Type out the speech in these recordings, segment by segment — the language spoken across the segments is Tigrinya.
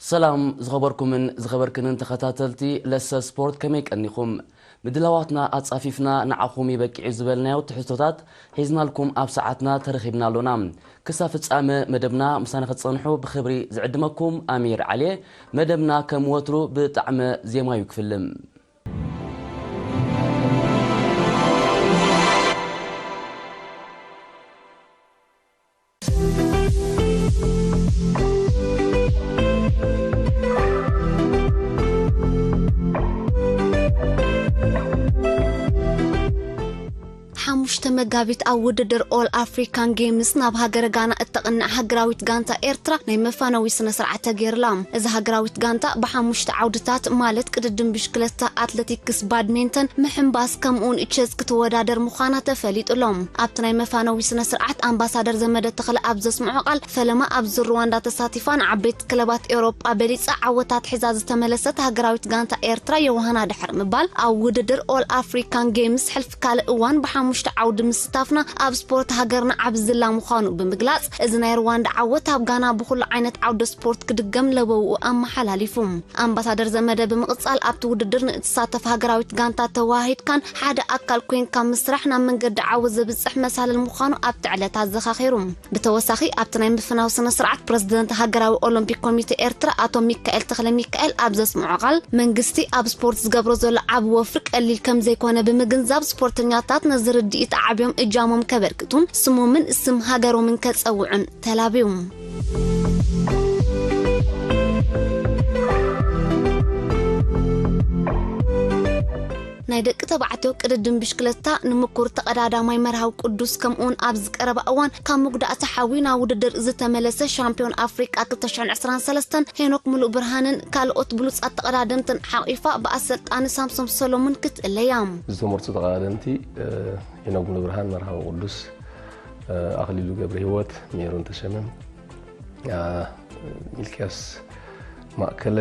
ሰላም ዝኸበርኩምን ዝኸበርክንን ተኸታተልቲ ለሰ ስፖርት፣ ከመይ ቀኒኹም? ምድላዋትና ኣጻፊፍና ንዓኹም ይበቅዕ እዩ ዝበልናዮ ትሕዝቶታት ሒዝናልኩም ኣብ ሰዓትና ተረኺብና ኣሎና። ክሳብ ፍጻመ መደብና ምሳና ክትጸንሑ ብኽብሪ ዝዕድመኩም ኣሚር ዓልየ። መደብና ከም ወትሩ ብጣዕመ ዜማ እዩ ክፍልም። ሓሙሽተ መጋቢት ኣብ ውድድር ኦል ኣፍሪካን ጌምስ ናብ ሃገረ ጋና እተቕንዕ ሃገራዊት ጋንታ ኤርትራ ናይ መፋነዊ ስነ ስርዓት ተገይርላ። እዛ ሃገራዊት ጋንታ ብሓሙሽተ ዓውድታት ማለት ቅድድም ብሽክለታ፣ ኣትሌቲክስ፣ ባድሜንተን፣ ምሕንባስ ከምኡውን ቸዝ ክትወዳደር ምዃና ተፈሊጡ ኣሎ። ኣብቲ ናይ መፋነዊ ስነ ስርዓት ኣምባሳደር ዘመደ ተኽለ ኣብ ዘስምዖ ቃል፣ ፈለማ ኣብዚ ሩዋንዳ ተሳቲፋ ንዓበይቲ ክለባት ኤውሮጳ በሊጻ ዓወታት ሒዛ ዝተመለሰት ሃገራዊት ጋንታ ኤርትራ ዮውሃና ድሕሪ ምባል፣ ኣብ ውድድር ኦል ኣፍሪካን ጌምስ ሕልፊ ካልእ እዋን ብሓሙሽተ ዓውዲ ምስታፍና ኣብ ስፖርት ሃገርና ዓቢ ዝላ ምዃኑ ብምግላጽ፣ እዚ ናይ ሩዋንዳ ዓወት ኣብ ጋና ብኹሉ ዓይነት ዓውደ ስፖርት ክድገም ለበውኡ ኣመሓላሊፉ። ኣምባሳደር ዘመደ ብምቕጻል ኣብቲ ውድድር ንእትሳተፍ ሃገራዊት ጋንታ ተዋሂድካን ሓደ ኣካል ኮንካ ምስራሕ ናብ መንገዲ ዓወት ዘብጽሕ መሳልል ምዃኑ ኣብቲ ዕለት ኣዘኻኺሩ። ብተወሳኺ ኣብቲ ናይ ምፍናው ስነ ስርዓት ፕረዚደንት ሃገራዊ ኦሎምፒክ ኮሚቴ ኤርትራ ኣቶ ሚካኤል ተኽለ ሚካኤል ኣብ ዘስምዖ ቃል መንግስቲ ኣብ ስፖርት ዝገብሮ ዘሎ ዓቢ ወፍሪ ቀሊል ከም ዘይኮነ ብምግንዛብ ስፖርተኛታት ነዚ ርድኢት ኣዕብዮም እጃሞም ከበርክቱን ስሞምን ስም ሃገሮምን ከጸውዑን ተላብዩ። ናይ ደቂ ተባዕትዮ ቅድድም ብሽክለታ ንምኩር ተቐዳዳማይ መርሃዊ ቅዱስ ከምኡውን ኣብ ዝቀረባ እዋን ካብ መጉዳእቲ ሓዊ ናብ ውድድር ዝተመለሰ ሻምፒዮን ኣፍሪቃ ክልተ ሽሕን ዕስራን ሰለስተን ሄኖክ ሙሉእ ብርሃንን ካልኦት ብሉጻት ተቐዳደምትን ሓቒፋ ብኣሰልጣኒ ሳምሶም ሰሎሙን ክትእለያ። ዝተመርጹ ተቐዳደምቲ ሄኖክ ሙሉእ ብርሃን፣ መርሃዊ ቅዱስ፣ ኣኽሊሉ ገብረ ህይወት፣ ሜሮን ተሸመ፣ ሚልክያስ ማእከለ፣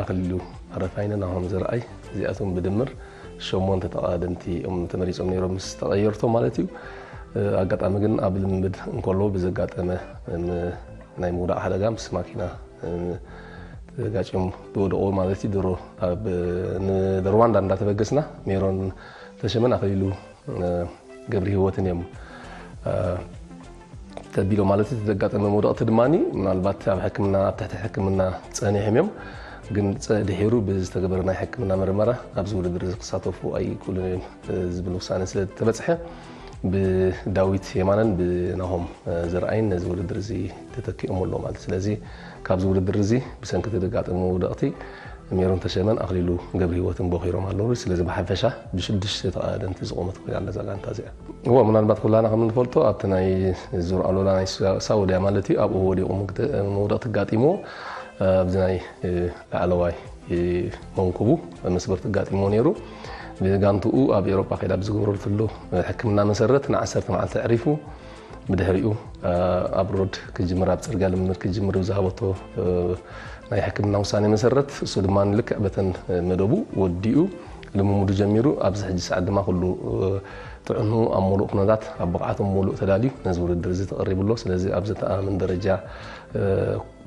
ኣኽሊሉ ኣረፋይነ፣ ናሆም ዘርኣይ፣ እዚኣቶም ብድምር ሸሞንተ ተቐዳደምቲ እዮም ተመሪጾም ነይሮም፣ ምስ ተቐየርቶም ማለት እዩ። ኣጋጣሚ ግን ኣብ ልምምድ እንከሎ ብዘጋጠመ ናይ ምውዳቕ ሓደጋ ምስ ማኪና ተጋጭዮም ዝወደቑ ማለት እዩ። ድሮ ኣብ ንሩዋንዳ እንዳተበገስና ሜሮን ተሸመን ኣኽሊሉ ገብሪ ህይወትን እዮም ተቢሎ ማለት እዩ። ዘጋጠመ መውደቕቲ ድማ ምናልባት ኣብ ሕክምና ኣብ ትሕቲ ሕክምና ጸኒሖም እዮም። ግን ድሒሩ ብዝተገበረ ናይ ሕክምና ምርመራ ኣብዚ ውድድር እዚ ክሳተፉ ኣይክእሉን እዮም ዝብል ውሳነ ስለ ዝተበጽሐ ብዳዊት የማነን ብናሆም ዘርኣይን ነዚ ውድድር እዚ ተተኪኦም ኣለዉ ማለት። ስለዚ ካብዚ ውድድር እዚ ብሰንኪ እቲ ዘጋጠሙ መውደቕቲ ሜሮን ተሸመን ኣኽሊሉ ገብረ ህይወትን ቦኺሮም ኣለዉ። ስለዚ ብሓፈሻ ብሽዱሽተ ተቐዳደምቲ ዝቖመት ኮይና ኣላ እዛ ጋንታ እዚኣ። እዎ፣ ምናልባት ኩላና ከም እንፈልጦ ኣብቲ ናይ ዙር ኣሉላ ናይ ሳ- ሳውድያ ማለት እዩ ኣብኡ ወዲቑ መግደ- መውደቕቲ ኣጋጢምዎ ኣብዚ ናይ ላዕለዋይ መንኩቡ መስበርቲ ኣጋጢምዎ ነይሩ። ብጋንትኡ ኣብ ኤውሮጳ ከይዳ ብዝገበረትሉ ሕክምና መሰረት ንዓሰርተ መዓልቲ ኣዕሪፉ ብድሕሪኡ ኣብ ሮድ ክጅምር ኣብ ጽርግያ ልምምድ ክጅምር ብዝሃበቶ ናይ ሕክምና ውሳኔ መሰረት እሱ ድማ ልክዕ በተን መደቡ ወዲኡ ልምምዱ ጀሚሩ ኣብዚ ሕጂ ሰዓት ድማ ኩሉ ጥዕንኡ ኣብ ሙሉእ ኩነታት ኣብ ብቕዓቱ ሙሉእ ተዳልዩ ነዚ ውድድር እዚ ተቐሪቡ ኣሎ። ስለዚ ኣብ ዘተኣማምን ደረጃ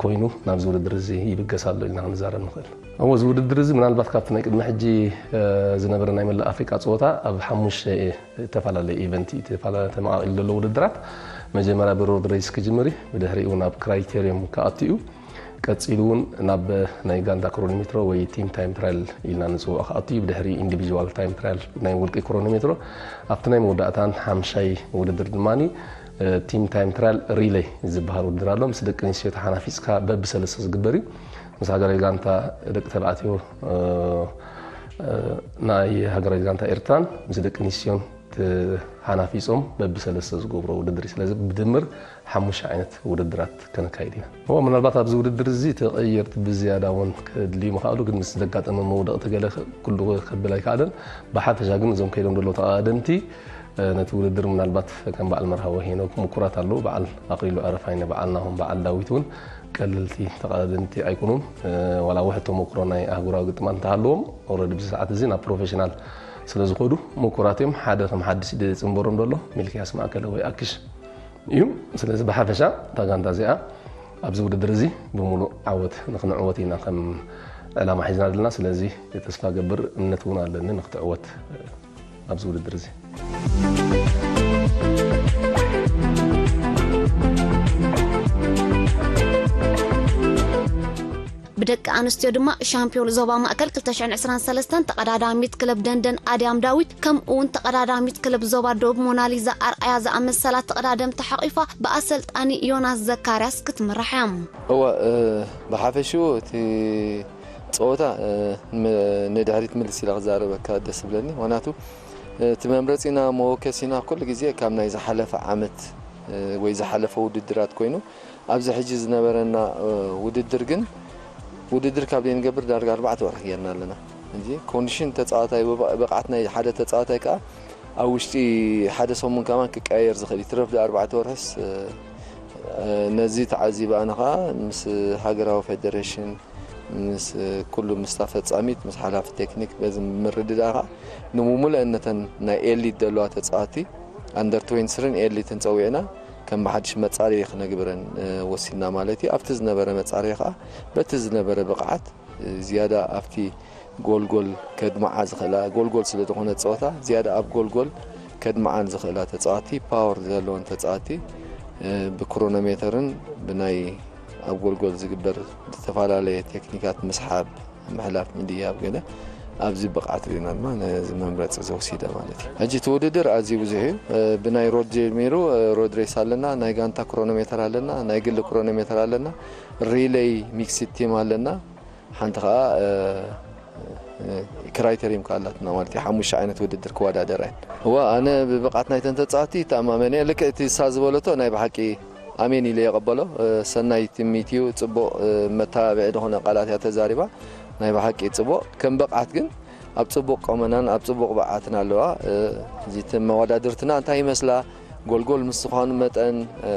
ኮይኑ ናብዚ ውድድር እዚ ይብገስ ኣሎ ኢልና ክንዛረብ ንኽእል። እዎ፣ እዚ ውድድር እዚ ምናልባት ካብቲ ናይ ቅድሚ ሕጂ ዝነበረ ናይ መላእ ኣፍሪቃ ፀወታ ኣብ ሓሙሽተ ዝተፈላለየ ኢቨንት ተፋላ- ተመቓቒሉ ዘሎ ውድድራት መጀመርያ ብሮድ ሬስ ክጅምር እዩ። ብድሕሪኡ ናብ ክራይቴሪየም ክኣቱ እዩ። ቀፂሉ እውን ናብ ናይ ጋንታ ክሮኖሜትሮ ወይ ቲም ታይም ትራያል ኢልና ንፅውዖ ክኣቱ እዩ። ብድሕሪ ኢንዲቪዥዋል ታይም ትራያል ናይ ውልቂ ክሮኖሜትሮ ኣብቲ ናይ መወዳእታን ሓምሻይ ውድድር ድማ ቲም ታይም ትራያል ሪሌይ ዝበሃል ውድድር ኣሎ። ምስ ደቂ ኣንስትዮ ተሓናፊፅካ በብሰለስተ ዝግበር እዩ። ምስ ሃገራዊ ጋንታ ደቂ ተባዕትዮ ናይ ሃገራዊ ጋንታ ኤርትራን ምስ ደቂ ኣንስትዮን ተሓናፊፆም በብሰለስተ ዝገብሮ ውድድር እዩ። ስለዚ ብድምር ሓሙሽተ ዓይነት ውድድራት ከነካይድ ኢና። እዎ፣ ምናልባት ኣብዚ ውድድር እዚ ተቐየርቲ ብዝያዳ እውን ክድልዩ ምኽኣሉ፣ ግን ምስ ዘጋጠመ መውደቕቲ ገለ ኩሉ ከብል ኣይከኣለን። ብሓፈሻ ግን እዞም ከይዶም ዘለዉ ተቐዳደምቲ ነቲ ውድድር ምናልባት ከም በዓል መርሃዊ ሄኖክ ምኩራት ኣለዉ። በዓል ኣኽሊሉ ኣረፋይነ፣ በዓል ናሆም፣ በዓል ዳዊት እውን ቀለልቲ ተቐዳደምቲ ኣይኮኑን። ዋላ ውሕድ ተመኩሮ ናይ ኣህጉራዊ ግጥማት እንተሃለዎም ኦረዲ ብዚ ሰዓት እዚ ናብ ፕሮፌሽናል ስለ ዝኾዱ ምኩራት እዮም። ሓደ ከም ሓድሽ ዝፅንበሮም ዘሎ ሚልክያስ ማእከለ ወይ ኣክሽ እዩ። ስለዚ ብሓፈሻ እታ ጋንታ እዚኣ ኣብዚ ውድድር እዚ ብምሉእ ዓወት ንክንዕወት ኢና ከም ዕላማ ሒዝና ዘለና። ስለዚ ተስፋ ገብር፣ እምነት እውን ኣለኒ ንክትዕወት ኣብዚ ውድድር እዚ። ብደቂ ኣንስትዮ ድማ ሻምፒዮን ዞባ ማእከል ክልተ ሽሕን ዕስራን ሰለስተን ተቐዳዳሚት ክለብ ደንደን ኣድያም ዳዊት፣ ከምኡ እውን ተቐዳዳሚት ክለብ ዞባ ደቡብ ሞናሊዛ ኣርኣያ ዝኣመሰላ ተቐዳደምቲ ሓቒፋ ብኣሰልጣኒ ዮናስ ዘካርያስ ክትምራሕ እያ። እወ፣ እ፣ ብሓፈሽኡ እቲ ጸወታ፣ እ፣ ም-፣ ንድሕሪት ምልስ ኢለ ክዛረበካ ደስ ዝብለኒ። ምኽንያቱ፣ እ፣ እቲ መምረጺና መወከሲና ኩሉ ግዜ ካብ ናይ ዝሓለፈ ዓመት፣ እ፣ ወይ ዝሓለፈ ውድድራት ኮይኑ፣ ኣብዚ ሕጂ ዝነበረና፣ እ፣ ውድድር ግን፣ ውድድር ካብ ዘይንገብር ዳርጋ ኣርባዕተ ወርሒ ጌርና ኣለና። ሕጂ ኮንዲሽን ተጻዋታይ፣ ብቕ-፣ ብቕዓት ናይ ሓደ ተጻዋታይ ከኣ ኣብ ውሽጢ ሓደ ሰሙን ከማን ክቀያየር ዝኽእል እዩ። ትረፍ ዶ ኣርባዕተ ወርሕስ፣ እ፣ እ፣ ነዚ ተዓዚበ ኣነ ከኣ ምስ ሃገራዊ ፌደሬሽን፣ ምስ፣ እ፣ ኩሉ ምስታ ፈጻሚት፣ ምስ ሓላፊ ቴክኒክ በዚ ምርድዳእ ከኣ ንምሙሉአን ነተን ናይ ኤሊት ዘለዋ ተጻዋቲ ኣንደር ትዌንቲ ስሪን ኤሊትን ጸዊዕና ከም ብሓድሽ መጻረዪ ክነግብረን፣ እ፣ ወሲንና ማለት እዩ። ኣብቲ ዝነበረ መጻረዪ ከኣ በቲ ዝነበረ ብቕዓት፣ እ፣ ዝያዳ ኣብቲ ጎልጎል ከድምዓ ዝኽእላ፣ ጎልጎል ስለ ዝኾነት ጸወታ ዝያዳ ኣብ ጎልጎል ከድምዓን ዝኽእላ ተጻዋቲ፣ ፓወር ዘለወን ተጻዋቲ፣ እ፣ ብክሮኖሜተርን ብናይ ኣብ ጎልጎል ዝግበር ዝተፈላለየ ቴክኒካት ምስሓብ፣ ምሕላፍ፣ ምድያብ ገለ ኣብዚ ብቕዓት ርኢና ድማ ነዚ መምረፂ እዚ ወሲደ ማለት እዩ። ሕጂ እቲ ውድድር ኣዝዩ ብዙሕ እዩ። እ፣ ብናይ ሮድ ጀሚሩ፣ እ፣ ሮድ ሬስ ኣለና፣ ናይ ጋንታ ክሮኖሜተር ኣለና፣ ናይ ግሊ ክሮኖሜተር ኣለና፣ ሪሌይ ሚክስድ ቲም ኣለና። ሓንቲ ኸዓ፣ እ፣ እ፣ ክራይተሪም ከኣ ኣላትና ማለት እዩ። ሓሙሽተ ዓይነት ውድድር ክወዳደራ እየን። እዋ፣ ኣነ ብብቕዓት ናይተን ተጻወትቲ ይተኣማመን እየ። ልክዕ እቲ እሳ ዝበለቶ ናይ ብሓቂ ኣሜን ኢለ የቐበሎ። እ፣ ሰናይ ትምኒት እዩ። ጽቡቕ፣ እ፣ መተባብዒ ዝኾነ ቃላት እያ ተዛሪባ። ናይ ብሓቂ ጽቡቕ። ከም ብቕዓት ግን ኣብ ጽቡቕ ቁመናን ኣብ ጽቡቕ ብቕዓትን ኣለዋ። እ፣ እዚ እቲ መወዳድርትና እንታይ ይመስላ? ጎልጎል ምስ ዝኾኑ መጠን፣ እ፣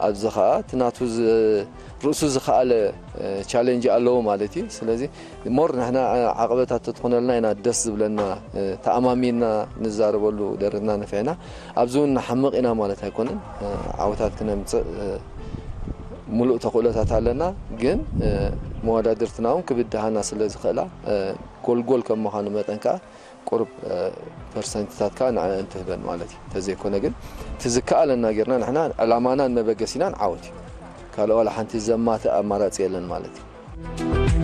ኣብዚ ኸኣ እቲ ናቱ ዝ-፣ ርእሱ ዝኸኣለ፣ እ፣ ቻሌንጅ ኣለዎ ማለት እዩ። ስለዚ ሞር ንሕና፣ እ፣ ዓቐበት ተትኾነልና ኢና ደስ ዝብለና፣ እ፣ ተኣማሚንና ንዛረበሉ ደረትና ንፍዕና። ኣብዚ እውን ንሓምቕ ኢና ማለት ኣይኮነን። እ፣ ዓወታት ክነምጽእ፣ እ፣ ሙሉእ ተኽእሎታት ኣለና። ግን፣ እ፣ መወዳድርትና እውን ክብድሃና ስለ ዝኽእላ፣ እ፣ ጎልጎል ከም ምዃኑ መጠን ከኣ ቁሩብ፣ እ፣ ፐርሰንትታት ከኣ ንዕአን ትህበን ማለት እዩ። እንተዘይኮነ ግን እቲ ዝከኣለና ጌርና ንሕና ዕላማናን መበገሲናን ዓወት እዩ። ካልእ ዋላ ሓንቲ ዘማትእ ኣማራጺ የለን ማለት እዩ።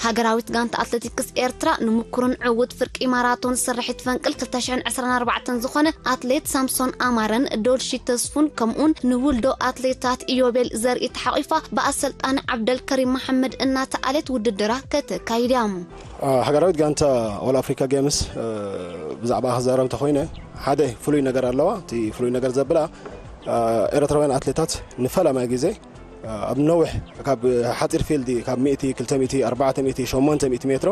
ሃገራዊት ጋንታ ኣትሌቲክስ ኤርትራ ንምኩርን ዕዉት ፍርቂ ማራቶን ስርሒት ፈንቅል ክልተ ሽሕን ዕስራን ኣርባዕተን ዝኾነ ኣትሌት ሳምሶን ኣማረን ዶልሺ ተስፉን ከምኡውን ንውልዶ ኣትሌታት ኢዮቤል ዘርኢ ተሓቒፋ ብኣሰልጣኒ ዓብደልከሪም መሓመድ እናተኣለት ውድድራ ከተካይድ እያ። ሃገራዊት ጋንታ ኦል ኣፍሪካ ጌምስ፣ እ፣ ብዛዕባ ክዛረብ እንተኾይነ ሓደ ፍሉይ ነገር ኣለዋ። እቲ ፍሉይ ነገር ዘብላ፣ እ፣ ኤርትራውያን ኣትሌታት ንፈለማ ግዜ ኣብ ነዊሕ ካብ ሓፂር ፊልድ ካብ ሚእቲ፣ ክልተ ሚእቲ፣ ኣርባዕተ ሚእቲ፣ ሸሞንተ ሚእቲ ሜትሮ፣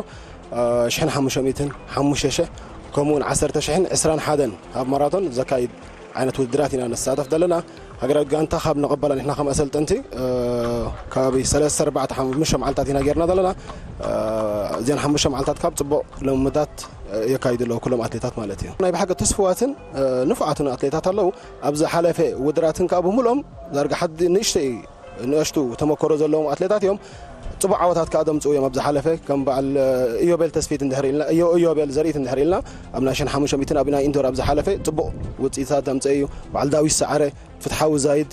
እ፣ ሽሕን ሓሙሽተ ሚእትን፣ ሓሙሽተ ሽሕ፣ ከምኡውን ዓሰርተ ሽሕን ዕስራን ሓደን ኣብ ማራቶን ዘካይድ ዓይነት ውድድራት ኢና ንሳተፍ ዘለና። ሃገራዊት ጋንታ ካብ ንቕበላ ንሕና ከም ኣሰልጠንቲ፣ እ፣ ከባቢ ሰለስተ፣ ኣርባዕተ፣ ሓሙሽተ መዓልታት ኢና ጌርና ዘለና። እ፣ እዘን ሓሙሽተ መዓልታት ካብ ጽቡቕ ልምምዳት፣ እ፣ የካይዱ ኣለዉ ኩሎም ኣትሌታት ማለት እዩ። ናይ ብሓቂ ትስፉዋትን፣ እ፣ ንፉዓትን ኣትሌታት ኣለዉ። ኣብ ዝሓለፈ ውድድራትን ከኣ ብምልኦም ዳርጋ ሓዲ ንእሽተይ ንእሽቱ ተመክሮ ዘለዎም ኣትሌታት እዮም። ጽቡቕ ዓወታት ከኣ ዘምጽኡ እዮም። ኣብ ዝሓለፈ ከም በዓል፣ እ፣ ኢዮቤል ተስፊት እንድሕር ኢልና፣ ኢዮ-፣ ኢዮቤል ዘርኢት እንድሕር ኢልና፣ ኣብ ናይ ሽሕን ሓሙሽተ ሚእትን ኣብ ናይ ኢንዶር ኣብ ዝሓለፈ ጽቡቕ ውጽኢታት ዘምጽአ እዩ። በዓል ዳዊት ሰዓረ፣ ፍትሓዊ ዛይድ፣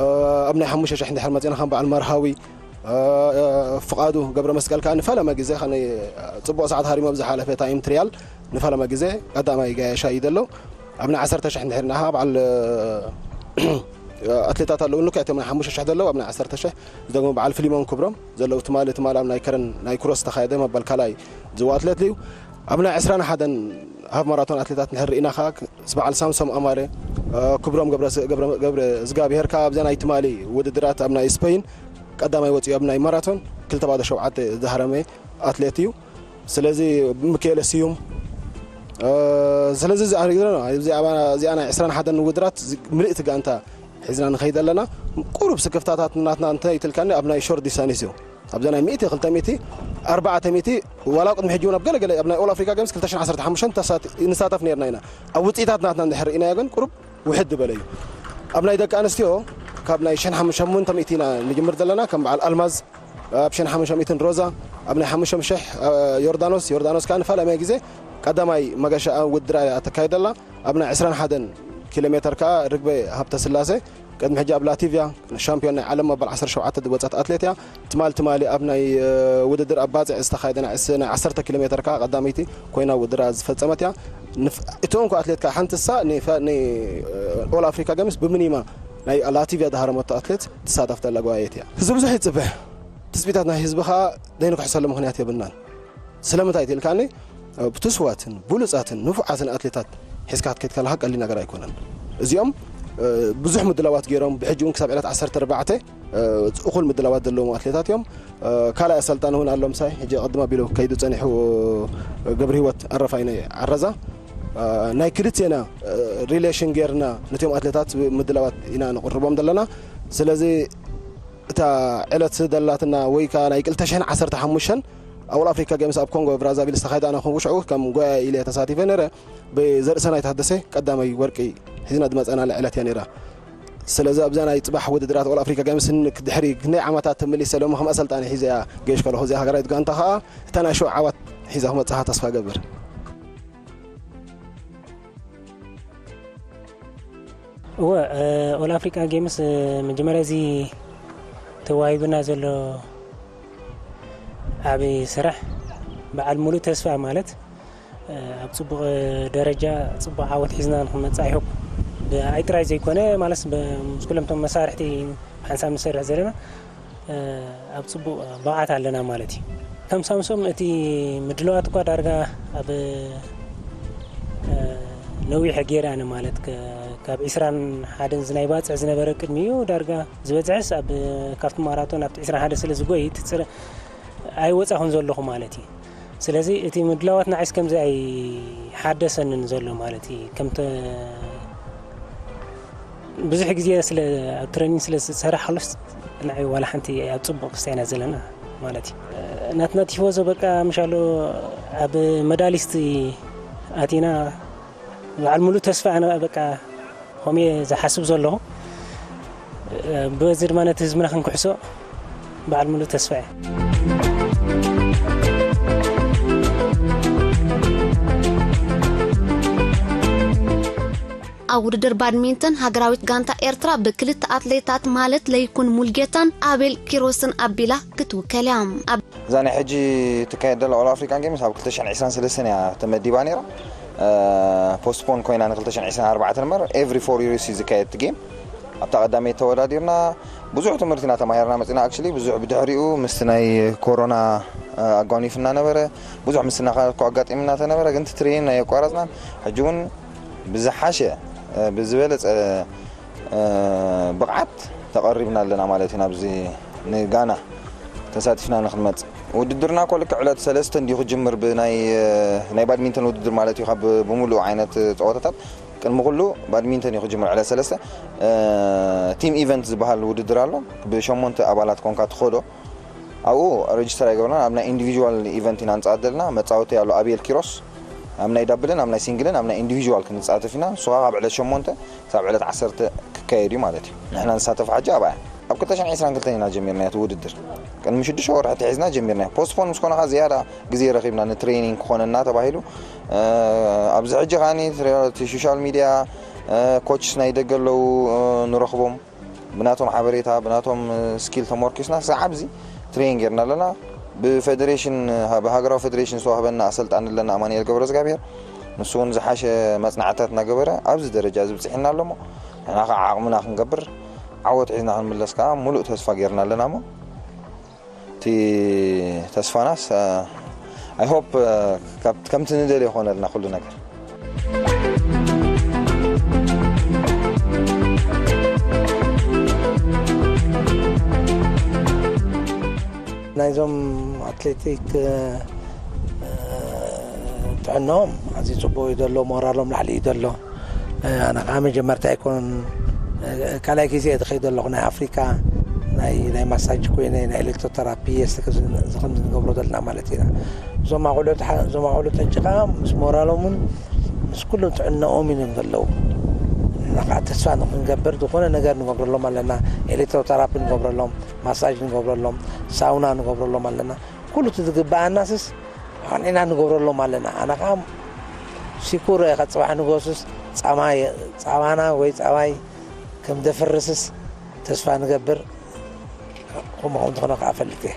እ፣ ኣብ ናይ ሓሙሽተ ሽሕ እንድሕር መጺእና ከም በዓል መርሃዊ፣ እ፣ እ፣ ፍቓዱ ገብረ መስቀል ከኣ ንፈለመ ግዜ ከነ ጽቡቕ ሰዓት ሃሪሙ ኣብ ዝሓለፈ ታይም ትሪያል ንፈለመ ግዜ ቀዳማይ ጋያሻ እዩ ዘሎ። ኣብ ናይ ዓሰርተ ሽሕ እንድሕር ንኣኻ በዓል፣ እ፣ ኣትሌታት ኣለዉ፣ ንክዕ እቶም ናይ ሓሙሽተ ሽሕ ዘለዉ ኣብ ናይ ዓሰርተ ሽሕ ዝደግሞ በዓል ፊሊሞን ክብሮም ዘለዉ ትማሊ፣ ትማሊ ኣብ ናይ ከረን ናይ ክሮስ ዝተኻየደ መበል ካልኣይ ዝዋ ኣትሌት እዩ። ኣብ ናይ ዕስራን ሓደን ሃፍ ማራቶን ኣትሌታት እንድሕር ርኢና ከኣ በዓል ሳምሶም ኣማረ፣ እ፣ ክብሮም ገብረ፣ ገብረ፣ ገብረ እግዚኣብሄር ከኣ ኣብዛ ናይ ትማሊ ውድድራት ኣብ ናይ ስፐይን ቀዳማይ ወፂኡ ኣብ ናይ ማራቶን ክልተ ባዶ ሸውዓተ ዝሃረመ ኣትሌት እዩ። ስለዚ ሚካኤለ ስዩም፣ እ፣ ስለዚ እዚ ኣሪግና እዚኣ፣ እዚኣ ናይ ዕስራን ሓደን ውድድራት ምልእቲ ጋንታ ሒዝና ንኸይድ ኣለና። ቁሩብ ስክፍታታት ናትና እንተ ይትልካኒ ኣብ ናይ ሾርት ዲስታንስ እዩ። ኣብዛ ናይ ሚእቲ፣ ክልተ ሚእቲ ኣርባዕተ ሚእቲ ዋላ ቅድሚ ሕጂ እውን ኣብ ገለገለ ኣብ ናይ ኦል ኣፍሪካ ጌምስ ክልተ ሽሕን ዓሰርተ ሓሙሽተን ተሳት- ንሳተፍ ነርና ኢና። ኣብ ውፅኢታት ናትና እንድሕር ርኢናዮ ግን ቁሩብ ውሕድ ዝበለ እዩ። ኣብ ናይ ደቂ ኣንስትዮ ካብ ናይ ሽሕን ሓሙሽተ ሚእቲ ኢና ንጅምር ዘለና። ከም በዓል ኣልማዝ ኣብ ሽሕን ሓሙሽተ ሚእትን ሮዛ ኣብ ናይ ሓሙሽተ ሽሕ ዮርዳኖስ ዮርዳኖስ ከዓ ንፋለመ ግዜ ቀዳማይ መገሻ ውድድር እያ ተካይደላ። ኣብ ናይ ዕስራን ሓደን ኪሎ ሜተር ከዓ ርግበ ሃብተ ስላሴ ቅድሚ ሕጂ ኣብ ላቲቭያ ሻምፒዮን ናይ ዓለም መበል ዓሰርተ ሸውዓተ ዝወፀት ኣትሌት እያ። ትማል ትማሊ ኣብ ናይ ውድድር ኣብ ባፅዕ ዝተኻየደ ናይ ዓሰርተ ኪሎ ሜተር ከዓ ቀዳመይቲ ኮይና ውድድራ ዝፈፀመት እያ። እትኦም ኣትሌት ከዓ ሓንቲ እሳ ንኦል ኣፍሪካ ገምስ ብምኒማ ናይ ላቲቭያ ዝሃረመቶ ኣትሌት ትሳተፍ ዘላ ጓየት እያ። ህዝቢ ብዙሕ ይፅበሕ። ትፅቢታት ናይ ህዝቢ ከዓ ዘይንክሕሰሉ ምክንያት የብልናን። ስለምንታይ ትልካኒ? ብትስዋትን ብሉፃትን ንፉዓትን ኣትሌታት ሒዝካ ክትከይድ ከለካ ቀሊል ነገር ኣይኮነን። እዚኦም ብዙሕ ምድላዋት ገይሮም ብሕጂ እውን ክሳብ ዕለት ዓሰርተ ኣርባዕተ እኹል ምድላዋት ዘለዎም ኣትሌታት እዮም። ካልኣይ ኣሰልጣኒ እውን ኣሎ ምሳይ ሕጂ ቅድም ኣቢሉ ከይዱ ፀኒሑ ገብረ ህይወት ኣረፋይነ ዓረዛ ናይ ክልቴና ሪሌሽን ጌርና ነቲኦም ኣትሌታት ምድላዋት ኢና ንቕርቦም ዘለና። ስለዚ እታ ዕለት ደላትና ወይ ከዓ ናይ ክልተ ሽሕን ዓሰርተ ሓሙሽተን ኣብ ኣፍሪካ ገምስ ኣብ ኮንጎ ብራዛቪል ዝተኻየደ ኣነ ክውን ሽዑ ከም ጎያ ኢለ ተሳቲፈ ነረ ብዘርእሰናይ ታደሰ ቀዳማይ ወርቂ ሒዝና ዝመፀናለ ዕለት እያ ነራ። ስለዚ ኣብዛ ናይ ፅባሕ ውድድራት ኦል ኣፍሪካ ገምስ ድሕሪ ክንደይ ዓመታት ተመሊሰ ሎም ከም ኣሰልጣኒ ሒዘያ ገሽ ከለኹ እዚኣ ሃገራዊት ጋንታ ከዓ እታ ናይ ሽዑ ዓዋት ሒዛ ክመፅኻ ተስፋ ገብር። እወ ኦል ኣፍሪካ ጌምስ መጀመርያ እዚ ተዋሂቡና ዘሎ ዓብዪ ስራሕ በዓል ሙሉእ ተስፋ ማለት ኣብ ፅቡቕ ደረጃ ፅቡቕ ዓወት ሒዝና ንክንመፅእ ኣይሆፕ ብኣይ ጥራይ ዘይኮነ ማለት ምስ ኩሎም ቶም መሳርሕቲ ሓንሳብ ንሰርሕ ዘለና ኣብ ፅቡቕ ብቕዓት ኣለና ማለት እዩ። ከም ሳምሶም እቲ ምድለዋት እኳ ዳርጋ ኣብ ነዊሕ ገይረ ኣነ ማለት ካብ ዒስራን ሓደን ዝናይ ባፅዕ ዝነበረ ቅድሚኡ ዳርጋ ዝበፅሐስ ኣብ ካብቲ ማራቶን ኣብቲ ዒስራን ሓደ ስለ ዝጎይ ኣይወፃኹን ዘለኹ ማለት እዩ። ስለዚ እቲ ምድላዋት ንዓይስ ከምዚ ኣይሓደሰንን ዘሎ ማለት እዩ። ከምተ ብዙሕ ግዜ ስለ ኣብ ትሬኒንግ ስለ ዝሰራሕ ከሎስ ንዓይ ዋላ ሓንቲ ኣብ ፅቡቕ ክስታይ ኢና ዘለና ማለት እዩ። ናትና ቲፎዞ በቃ ምሻሎ ኣብ መዳሊስት ኣቲና በዓል ሙሉእ ተስፋ ኣነ በቃ ከምኡ እየ ዝሓስብ ዘለኹ። በዚ ድማ ነቲ ህዝብና ክንክሕሶ በዓል ሙሉእ ተስፋ እየ። ኣብ ውድድር ባድሚንተን ሃገራዊት ጋንታ ኤርትራ ብክልተ ኣትሌታት ማለት ለይኩን ሙልጌታን ኣቤል ኪሮስን ኣቢላ ክትውከል እያ። ኣብ እዛ ናይ ሕጂ ትካየድ ዘላ ኦል ኣፍሪካን ጌምስ ኣብ ክልተ ሽሕን ዕስራን ሰለስተን እያ ተመዲባ ነይራ። ፖስትፖን ኮይና ን ክልተ ሽሕን ዕስራን ኣርባዕተን እምበር ኤቭሪ ፎር ይርስ እዩ ዝካየድ እቲ ጌም። ኣብታ ቀዳመይቲ ተወዳዲርና ብዙሕ ትምህርቲ ኢና ተማሂርና መፂና። ኣክቹሊ ብዙሕ ብድሕሪኡ ምስቲ ናይ ኮሮና ኣጓኒፍና ነበረ። ብዙሕ ምስናኻል እኮ ኣጋጢምና ተነበረ፣ ግን እቲ ትሬኒንግ ኣየቋረፅናን። ሕጂ እውን ብዝሓሸ ብዝበለፀ ብቕዓት ተቐሪብና ኣለና ማለት እዩ። ናብዚ ንጋና ተሳቲፍና ንክንመፅእ ውድድርና እኮ ልክዕ ዕለት ሰለስተ እንዲዩ ክጅምር ብናይ ናይ ባድሚንተን ውድድር ማለት እዩ። ካብ ብምሉእ ዓይነት ፀወታታት ቅድሚ ኩሉ ባድሚንተን እዩ ክጅምር ዕለት ሰለስተ። ቲም ኢቨንት ዝበሃል ውድድር ኣሎ። ብሸሞንተ ኣባላት ኮንካ ትኸዶ ኣብኡ ሬጅስተር ኣይገበርናን። ኣብ ናይ ኢንዲቪዥዋል ኢቨንት ኢና ንፃወት ዘለና። መፃወቲ ኣሎ ኣቤል ኪሮስ ኣብ ናይ ዳብልን ኣብ ናይ ሲንግልን ኣብ ናይ ኢንዲቪዥዋል ክንፃተፍ ኢና። ንሱ ከዓ ካብ ዕለት ሸሞንተ ክሳብ ዕለት ዓሰርተ ክካየድ እዩ ማለት እዩ። ንሕና ንሳተፍ ሓጂ ኣብኣ እያ። ኣብ ክልተ ሽሕን ዕስራን ክልተን ኢና ጀሚርና እቲ ውድድር። ቅድሚ ሽዱሽተ ወርሒ ተሒዝና ጀሚርና። ፖስትፖን ምስ ኮነ ከዓ ዝያዳ ግዜ ረኺብና ንትሬኒንግ ክኾነና ተባሂሉ ኣብዚ ሕጂ ከዓኒ እቲ ሶሻል ሚድያ ኮችስ ናይ ደገ ኣለዉ ንረኽቦም ብናቶም ሓበሬታ ብናቶም ስኪል ተመርኪስና ክሳዕ ኣብዚ ትሬን ጌርና ኣለና። ብፌደሬሽን ብሃገራዊ ፌደሬሽን ዝተዋህበና ኣሰልጣኒ ኣለና ኣማኑኤል ገብረዝጋብሔር። ንሱ እውን ዝሓሸ መፅናዕትታት እናገበረ ኣብዚ ደረጃ እዚ ብፅሒና ኣሎ። እሞ ንሕና ከዓ ዓቕምና ክንገብር ዓወት ሒዝና ክንምለስ ከዓ ሙሉእ ተስፋ ጌርና ኣለና። እሞ እቲ ተስፋናስ I hope ከምቲ ንደልዮ ይኾነልና ኩሉ ነገር። ናይዞም ኣትሌቲክ ጥዕናኦም ኣዝዩ ፅቡቅ እዩ ዘሎ፣ ሞራሎም ላዕሊ እዩ ዘሎ። ኣነ ከዓ መጀመርታ ኣይኮኑን፣ ካልኣይ ግዜ እየ ዝኸይድ ዘለኹ ናይ ኣፍሪካ ናይ ናይ ማሳጅ ኮይነ ናይ ኤሌክትሮተራፒ የስተ ከም ዝን- ከም ዝንገብሮ ዘለና ማለት ኢና። እዞም ኣቆልዑት ሓ- እዞም ኣቆልዑት ሕጂ ከዓ ምስ ሞራሎምን ምስ ኩሉ ጥዕናኦም እዮም ዘለዉ። ንዓ ተስፋ ንክንገብር ዝኾነ ነገር ንገብረሎም ኣለና። ኤሌክትሮተራፒ ንገብረሎም፣ ማሳጅ ንገብረሎም፣ ሳውና ንገብረሎም ኣለና። ኩሉ እቲ ዝግበኣናስስ ኣቕኒዕና ንገብረሎም ኣለና። ኣነ ከዓ ሲኩር እየ፣ ካብ ፅባሕ ንጎስስ ፃማይ ፃባና ወይ ፃባይ ከም ደፍርስስ ተስፋ ንገብር። ከምኡ ከም ዝኾነ ከዓ ፈልጥ እየ።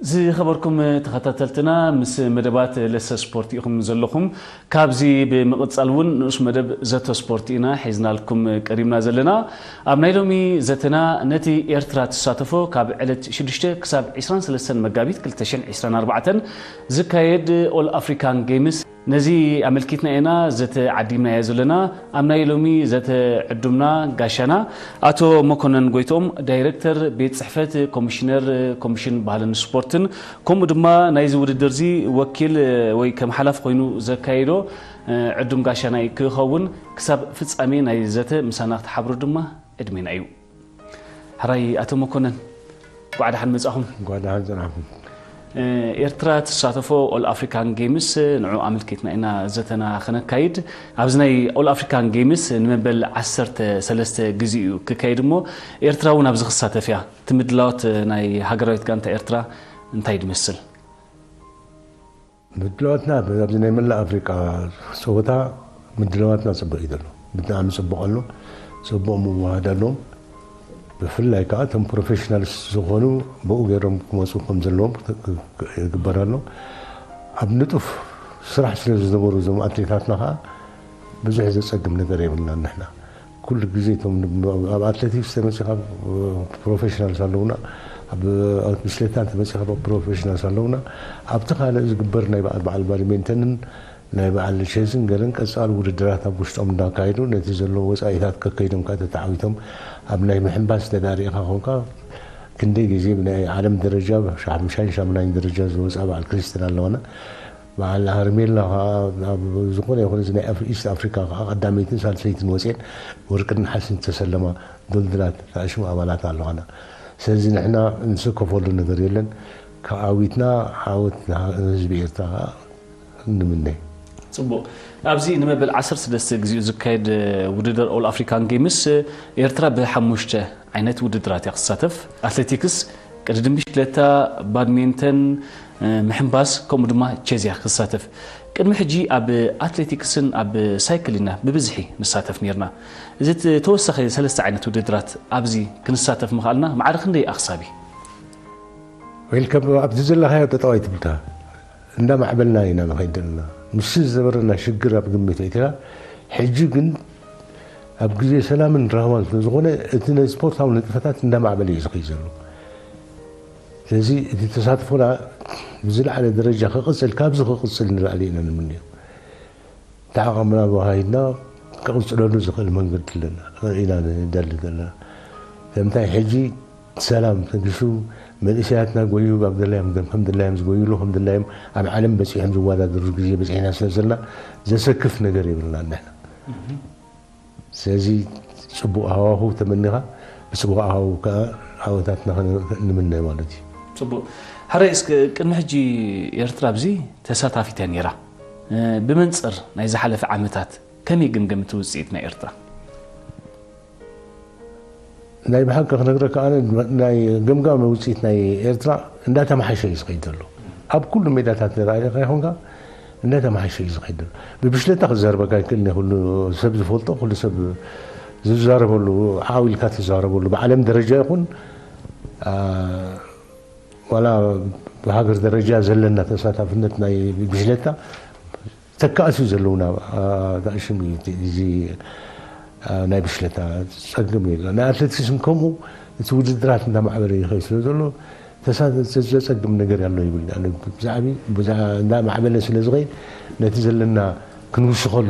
ዝኸበርኩም ተኸታተልትና፣ ምስ መደባት ለሰ ስፖርት ኢኹም ዘለኹም። ካብዚ ብምቕጻል እውን ንኡስ መደብ ዘተ ስፖርት ኢና ሒዝናልኩም ቀሪብና ዘለና። ኣብ ናይ ሎሚ ዘተና ነቲ ኤርትራ ትሳተፎ ካብ ዕለት ሽዱሽተ ክሳብ ዕስራን ሰለስተን መጋቢት ክልተ ሽሕን ዕስራን ኣርባዕተን ዝካየድ ኦል ኣፍሪካን ጌምስ ነዚ ኣመልኪትና ኢና ዘተ ዓዲምናዮ ዘለና። ኣብ ናይ ሎሚ ዘተ ዕዱምና ጋሻና ኣቶ መኮነን ጎይትኦም፣ ዳይረክተር ቤት ጽሕፈት ኮሚሽነር ኮሚሽን ባህልን ስፖርትን፣ ከምኡ ድማ ናይዚ ውድድር እዚ ወኪል ወይ ከም ሓላፊ ኮይኑ ዘካየዶ ዕዱም ጋሻና ክኸውን፣ ክሳብ ፍጻሜ ናይ ዘተ ምሳና ክትሓብሩ ድማ ዕድሜና እዩ። ሕራይ ኣቶ መኮነን፣ እንኳዕ ደሓን መጻኹም። እንኳዕ ደሓን ጸናሕኩም። ኤርትራ ትሳተፎ ኦል ኣፍሪካን ጌምስ ንዑ ኣመልኪትና ኢና ዘተና ክነካይድ። ኣብዚ ናይ ኦል ኣፍሪካን ጌምስ ንመበል ዓሰርተ ሰለስተ ግዜ እዩ ክካየድ እሞ፣ ኤርትራ እውን ኣብዚ ክሳተፍ እያ። እቲ ምድላዋት ናይ ሃገራዊት ጋንታ ኤርትራ እንታይ ድመስል? ምድላዋትና ኣብዚ ናይ መላእ ኣፍሪቃ ጸወታ ምድላዋትና ጽቡቕ እዩ ዘሎ። ብጣዕሚ ጽቡቕ ኣሎ። ጽቡቕ ምውሃድ ኣለዎም። ብፍላይ ከዓ እቶም ፕሮፌሽናልስ ዝኾኑ ብኡ ገይሮም ክመፁ ከም ዘለዎም ክ- ክ- ይግበር ኣሎ። ኣብ ንጡፍ ስራሕ ስለ ዝነበሩ እዞም ኣትሌታትና ከዓ ብዙሕ ዘፀግም ነገር የብልናን። ንሕና ኩሉ ግዜ እቶም ኣብ ኣትሌቲክስ ተመፂኻ ፕሮፌሽናልስ ኣለውና፣ ኣብ ብሽሌታ ተመፂኻ ፕሮፌሽናልስ ኣለውና። ኣብቲ ካልእ ዝግበር ናይ በዓል በዓል ባድሜንተንን ናይ በዓል ቼዝን ገለን ቀፃሊ ውድድራት ኣብ ውሽጦም እንዳካየዱ ነቲ ዘለዎ ወፃኢታት ከከይዶም ከዓ ተተዓዊቶም ኣብ ናይ ምሕንባስ ተዳሪእኻ ኮንካ ክንደይ ግዜ ብናይ ዓለም ደረጃ ሓምሻይን ሻምናይን ደረጃ ዝወፃ በዓል ክሪስትን ኣለዋና። በዓል ሃርሜላ ከዓ ኣብ ዝኾነ ይኹን እዚ ናይ ኣፍ- ኢስት ኣፍሪካ ከዓ ቀዳመይትን ሳልሰይትን ወፅኤን ወርቅን ነሓስን ዝተሰለማ ድልድላት ተኣሽሙ ኣባላት ኣለዋና። ስለዚ ንሕና እንስከፈሉ ነገር የለን። ካብ ዓዊትና ዓወት ህዝቢ ኤርትራ ከዓ ንምነ። ጽቡቕ። ኣብዚ ንመበል ዓሰርተ ሰለስተ ግዜኡ ዝካየድ ውድድር ኦል ኣፍሪካን ጌምስ ኤርትራ ብሓሙሽተ ዓይነት ውድድራት እያ ክትሳተፍ። ኣትሌቲክስ፣ ቅድድም ብሽክለታ፣ ባድሜንተን፣ ምሕንባስ፣ ከምኡ ድማ ቼዝ እያ ክትሳተፍ። ቅድሚ ሕጂ ኣብ ኣትሌቲክስን ኣብ ሳይክል ኢና ብብዝሒ ንሳተፍ ነርና። እዚ ት- ተወሳኺ ሰለስተ ዓይነት ውድድራት ኣብዚ ክንሳተፍ ምኽኣልና ማዕረ ክንደይ ኣኽሳቢ? ወይል ከም ኣብቲ ዘለኻዮ ጠጠው ኣይትብልካ። እንዳማዕበልና ኢና ንኸይድ ዘለና። ምስ ዝነበረና ሽግር ኣብ ግምት ኣእቲኻ፣ ሕጂ ግን ኣብ ግዜ ሰላምን ራህዋን ስለ ዝኾነ እቲ ናይ ስፖርታዊ ንጥፈታት እንዳማዕበለ እዩ ዝኸይድ ዘሎ። ስለዚ እቲ ተሳትፎና ብዝለዓለ ደረጃ ክቕፅል፣ ካብዚ ክቕፅል ንላዕሊ ኢና ንምንዮ። ተዓቐምና ኣወሃሂድና ክቕፅለሉ ዝኽእል መንገዲ ኣለና ኢና ንደሊ ዘለና። ስለምንታይ ሕጂ ሰላም ተጊሱ መንእሰያትና ጎዩ ኣብ ደላዮም ከም ደላዮም ዝጎዩሉ ከም ደላዮም ኣብ ዓለም በፂሖም ዝወዳደሩ ግዜ በፂሕና ስለ ዘለና ዘሰክፍ ነገር የብልና ንሕና። ስለዚ ፅቡቕ ሃዋሁ ተመኒኻ ብፅቡቕ ሃዋሁ ከዓ ዓወታትና ንምነ ማለት እዩ። ፅቡቕ። ሕራይ እስከ ቅድሚ ሕጂ ኤርትራ ኣብዚ ተሳታፊት እያ ነይራ። ብመንፅር ናይ ዝሓለፈ ዓመታት ከመይ ግምገምቲ ውፅኢት ናይ ኤርትራ? ናይ ብሓቂ ክነግረካ ኣነ ናይ ገምጋም ውፅኢት ናይ ኤርትራ እንዳተመሓሸ እዩ ዝኸይድ ዘሎ። ኣብ ኩሉ ሜዳታት ንረኣኻ ይኹንካ እንዳተመሓሸ እዩ ዝኸይድ ዘሎ። ብብሽለታ ክዛረበካ ይክእል እየ፣ ኩሉ ሰብ ዝፈልጦ ኩሉ ሰብ ዝዛረበሉ ዓው ኢልካ ትዛረበሉ ብዓለም ደረጃ ይኹን ዋላ ብሃገር ደረጃ ዘለና ተሳታፍነት ናይ ብሽለታ ተካእሱ ዘለውና ኣሽም እዩ። እዚ ናይ ብሽለታ ጸግም እዩ። ናይ ኣትሌቲክስን ከምኡ እቲ ውድድራት እንዳማዕበለ ይኸይ ስለ ዘሎ ዘጸግም ነገር ኣሎ ይብል። ብዛዕቢ እንዳማዕበለ ስለ ዝኸይድ ነቲ ዘለና ክንውስኸሉ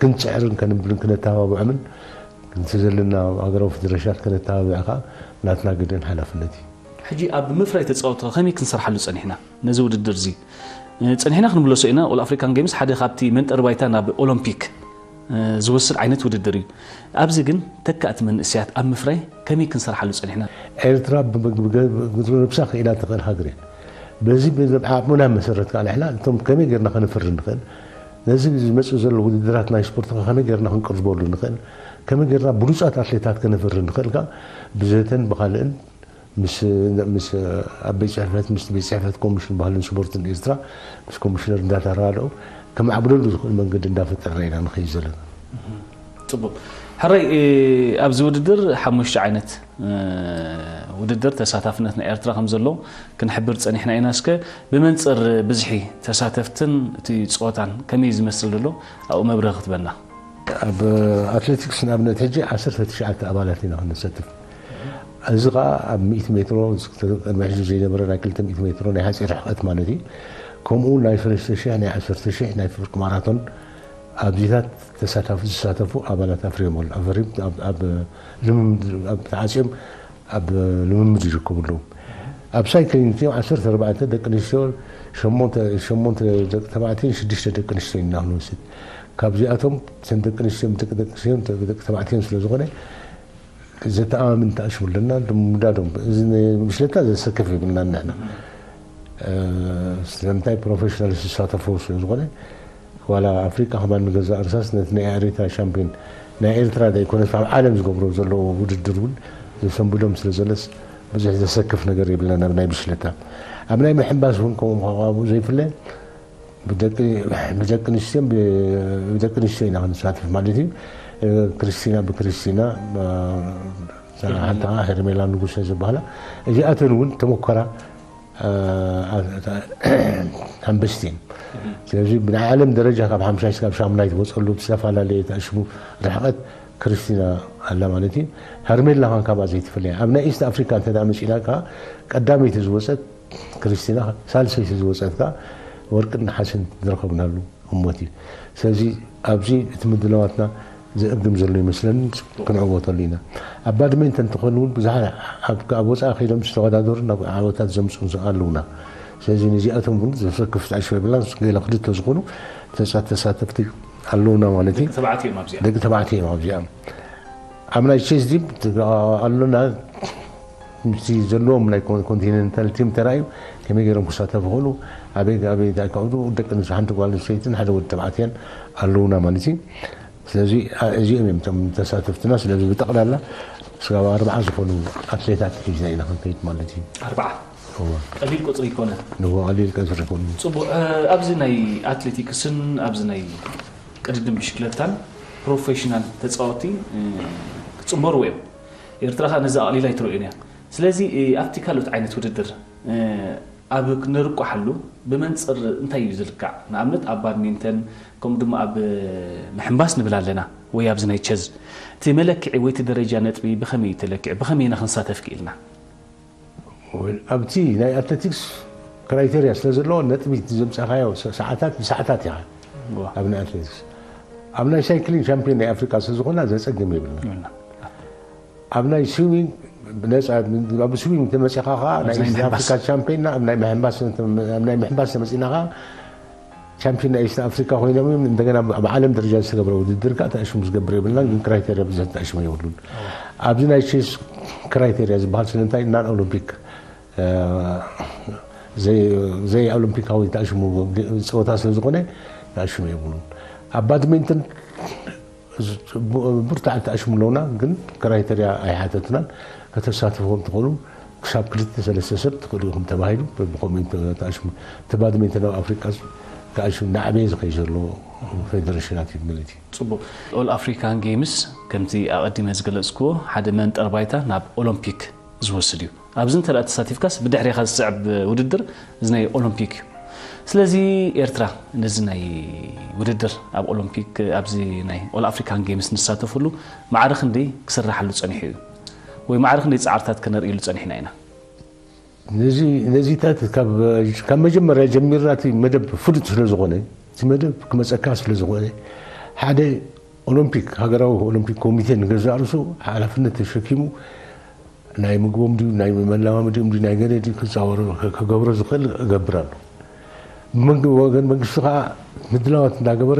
ክንጽዕርን ከንብልን ክነተባብዖምን ነቲ ዘለና ሃገራዊ ፌደሬሽናት ከነተባብዕ ከኣ ናትና ግድን ሓላፍነት እዩ። ሕጂ ኣብ ምፍራይ ተጻወትቲ ከመይ ክንሰርሓሉ ጸኒሕና? ነዚ ውድድር እዚ ጸኒሕና ክንምለሶ ኢና። ኦል ኣፍሪካን ጌምስ ሓደ ካብቲ መንጠር ባይታ ናብ ኦሎምፒክ ዝወስድ ዓይነት ውድድር እዩ። ኣብዚ ግን ተካእቲ መንእሰያት ኣብ ምፍራይ ከመይ ክንሰርሓሉ ጸኒሕና? ኤርትራ ብነብሳ ክኢላ ትኽእል ሃገር እያ። በዚ ዓቕምና መሰረት ከዓ ንሕና እቶም ከመይ ጌርና ከነፍሪ ንኽእል፣ ነዚ ዝመጽእ ዘሎ ውድድራት ናይ ስፖርት ከመይ ጌርና ክንቅርበሉ ንኽእል፣ ከመይ ጌርና ብሉጻት ኣትሌታት ከነፍሪ ንኽእል ከዓ ብዘተን ብኻልእን ምስ ኣብ ቤት ፅሕፈት ምስ ቤት ፅሕፈት ኮሚሽን ባህልን ስፖርትን ኤርትራ ምስ ኮሚሽነር እንዳተራድኦ ከማዕብለሉ ዝኽእል መንገዲ እንዳፈጠርና ኢና ንኸይድ ዘለና። ፅቡቅ ሕራይ ኣብዚ ውድድር ሓሙሽተ ዓይነት ውድድር ተሳታፍነት ናይ ኤርትራ ከም ዘሎ ክንሕብር ፀኒሕና ኢና። እስከ ብመንፅር ብዝሒ ተሳተፍትን እቲ ፀወታን ከመይ ዝመስል ዘሎ ኣብኡ መብርህ ክትበና። ኣብ ኣትሌቲክስ ንኣብነት ሕጂ ዓሰርተ ትሽዓተ ኣባላት ኢና ክንሰትፍ። እዚ ከዓ ኣብ ሚእቲ ሜትሮ ቅድሚ ሕዚ ዘይነበረ ናይ ክልተ ሚእቲ ሜትሮ ናይ ሓፂር ርሕቀት ማለት እዩ። ከምኡ ናይ ሰለስተ ሽሕ ናይ ዓሰርተ ሽሕ ናይ ፍርቂ ማራቶን ኣብዚታት ተሳታፊ ዝሳተፉ ኣባላት ኣፍሪዮም ኣሎ ኣፈሪም ኣብ ልምምድ ኣብ ተዓፅዮም ኣብ ልምምድ ይርከቡ ኣለዉ። ኣብ ሳይክሊንግ እቲኦም ዓሰርተ ኣርባዕተ ደቂ ኣንስትዮ ሸሞንተ ደቂ ተባዕትዮን ሽዱሽተ ደቂ ኣንስትዮ ኢና ክንወስድ። ካብዚኣቶም እተን ደቂ ኣንስትዮ ደቂ ደቂ ኣንስትዮ ደቂ ተባዕትዮን ስለ ዝኾነ ዘተኣማምን ተኣሽሙ ኣለና ንምውዳዶም። እዚ ብሽለታ ዘሰክፍ ይብልና ንሕና ስለምንታይ ፕሮፌሽናል ዝሳተፈው ስለ ዝኾነ ዋላ ኣፍሪቃ ከማን ንገዛእ ርሳስ ነቲ ናይ ኤሪትራ ሻምፒዮን ናይ ኤርትራ ዘይኮነስ ኣብ ዓለም ዝገብሮ ዘለዎ ውድድር እውን ዘሰንብዶም ስለ ዘለስ ብዙሕ ዘሰክፍ ነገር የብልና ናብ ናይ ብሽለታ ኣብ ናይ ምሕንባስ እውን ከምኡ ምዃኑ ካብኡ ዘይፍለ ብደቂ ኣንስትዮን ብደቂ ኣንስትዮ ኢና ክንሳተፍ ማለት እዩ። ክርስቲና ብክርስቲና ሓንቲ ከዓ ሄርሜላ ንጉሰ ዝበሃላ እዚኣተን እውን ተመኮራ ኣንበስቲ እየን። ስለዚ ብናይ ዓለም ደረጃ ካብ ሓምሻይ ስጋብ ሻሙናይ ትወፀሉ ዝተፈላለየ ተኣሽሙ ርሕቐት ክርስቲና ኣላ ማለት እዩ። ሄርሜላ ኸን ካብኣ ዘይትፍለያ ኣብ ናይ ኢስት ኣፍሪካ እንተ መፂና ከዓ ቀዳመይቲ ዝወፀት ክርስቲና ሳልሰይቲ ዝወፀት ከዓ ወርቅን ነሓስን ዝረኸብናሉ እሞት እዩ። ስለዚ ኣብዚ እቲ ምድላዋትና ዘእግም ዘሎ ይመስለኒ ክንዕወተሉ ኢና። ኣብ ባድሜንተን እንተኾይኑ እውን ብዙሓት ኣብ ወፃኢ ከይዶም ዝተወዳደሩ ናብ ዓወታት ዘምፅኡ ኣለውና። ስለዚ ነዚኣቶም እውን ዘሰክፍ ጣሽ የብላን ገለ ክልተ ዝኾኑ ተሳተፍቲ ኣለውና ማለት እዩ። ደቂ ተባዕትዮ እዮም ኣብዚኣ። ኣብ ናይ ቼዝ ዲም ኣሎና ምስቲ ዘለዎም ናይ ኮንቲኔንታል ቲም ተራእዩ ከመይ ገይሮም ክሳተፉ ይኽእሉ ኣበይ ኣበይ ከዕዱ ደቂ ኣንስትዮ ሓንቲ ጓል ኣንስተይትን ሓደ ወዲ ተባዕትዮን ኣለውና ማለት እዩ። ስለዚ እዚኦም እዮም እቶም ተሳተፍትና። ስለዚ ብጠቕላላ ስጋብ ኣርባዓ ዝኾኑ ኣትሌታት ሒዝና ኢና ክንከይድ ማለት እዩ። ኣርባዓ ቀሊል ቁፅሪ ይኮነ። ንዎ ቀሊል ቀፅሪ ይኮነ። ፅቡቅ። ኣብዚ ናይ ኣትሌቲክስን ኣብዚ ናይ ቅድድም ብሽክለታን ፕሮፌሽናል ተፃወቲ ክፅመሩ እዮም። ኤርትራ ከዓ ነዚ ኣቕሊላ ኣይትርእዮን እያ። ስለዚ ኣብቲ ካልኦት ዓይነት ውድድር ኣብ ክነርቋሓሉ ብመንፅር እንታይ እዩ ዝልካዕ? ንኣብነት ኣብ ባድሚንተን ከምኡ ድማ ኣብ ምሕንባስ ንብል ኣለና ወይ ኣብዚ ናይ ቸዝ እቲ መለክዒ ወይ እቲ ደረጃ ነጥቢ ብኸመይ እዩ ተለኪዑ? ብኸመይ ኢና ክንሳተፍ ክኢልና? ኣብቲ ናይ ኣትሌቲክስ ክራይቴርያ ስለ ዘለዎ ነጥቢ ዘምፀእካዮ ሰዓታት ብሰዓታት ኢኻ ኣብ ናይ ኣትሌቲክስ ኣብ ናይ ሳይክሊን ሻምፒዮን ናይ ኣፍሪካ ስለ ዝኾና ዘፀግም የብልና። ኣብ ናይ ስዊሚንግ ነፃ ኣብ ስዊሚንግ ተመፂኻ ከዓ ናይ ኢስት ኣፍሪካ ሻምፒዮንና ኣብ ናይ ምሕንባስ ተመፂና ከዓ ቻምፒዮን ናይ ኢስት ኣፍሪካ ኮይኖም እዮም እንደገና ኣብ ዓለም ደረጃ ዝተገብረ ውድድር ከዓ ተእሽሙ ዝገብር የብልና ግን ክራይቴርያ ብዙሕ ተእሽሙ የብሉን። ኣብዚ ናይ ቼስ ክራይቴርያ ዝበሃል ስለምንታይ ናን ኦሎምፒክ ዘይ ኦሎምፒካዊ ተእሽሙ ፀወታ ስለ ዝኾነ ተእሽሙ የብሉን። ኣብ ባድሚንተን ብርቱዓት ተኣሽሙ ኣለውና ግን ክራይተርያ ኣይሓተትናን። ከተሳትፉ ከም ትኽእሉ ክሳብ ክልተ ሰለስተ ሰብ ትኽእሉ ኢኹም ተባሂሉ ብኮሜንት ተኣሽሙ። እቲ ባድሜንተን ኣብ ኣፍሪቃ ተኣሽሙ ናዕበየ ዝኸይ ዘሎ ፌደሬሽናት እዩ ማለት እዩ። ፅቡቅ። ኦል ኣፍሪካን ጌምስ ከምቲ ኣቐዲመ ዝገለፅክዎ ሓደ መንጠር ባይታ ናብ ኦሎምፒክ ዝወስድ እዩ። ኣብዚ እንተ ተሳቲፍካስ ብድሕሬኻ ዝስዕብ ውድድር እዚ ናይ ኦሎምፒክ እዩ። ስለዚ ኤርትራ ነዚ ናይ ውድድር ኣብ ኦሎምፒክ ኣብዚ ናይ ኦል ኣፍሪካን ጌምስ ንሳተፈሉ ማዕረ ክንደይ ክስራሓሉ ጸኒሑ እዩ ወይ ማዕረ ክንደይ ጻዕርታት ከነርእየሉ ጸኒሕና ኢና? ነዚ ነዚታት ካብ ካብ መጀመርያ ጀሚርና እቲ መደብ ፍሉጥ ስለ ዝኾነ እቲ መደብ ክመፀካ ስለ ዝኾነ ሓደ ኦሎምፒክ ሃገራዊ ኦሎምፒክ ኮሚቴ ንገዛእ ርእሱ ሓላፍነት ተሸኪሙ ናይ ምግቦም ድዩ ናይ መለማመዲኦም ድዩ ናይ ገለ ድዩ ክፃወሩ ክገብሮ ዝኽእል እገብር ኣሎ። ብመንግ- ወገን መንግስቲ ከዓ ምድላዋት እንዳገበረ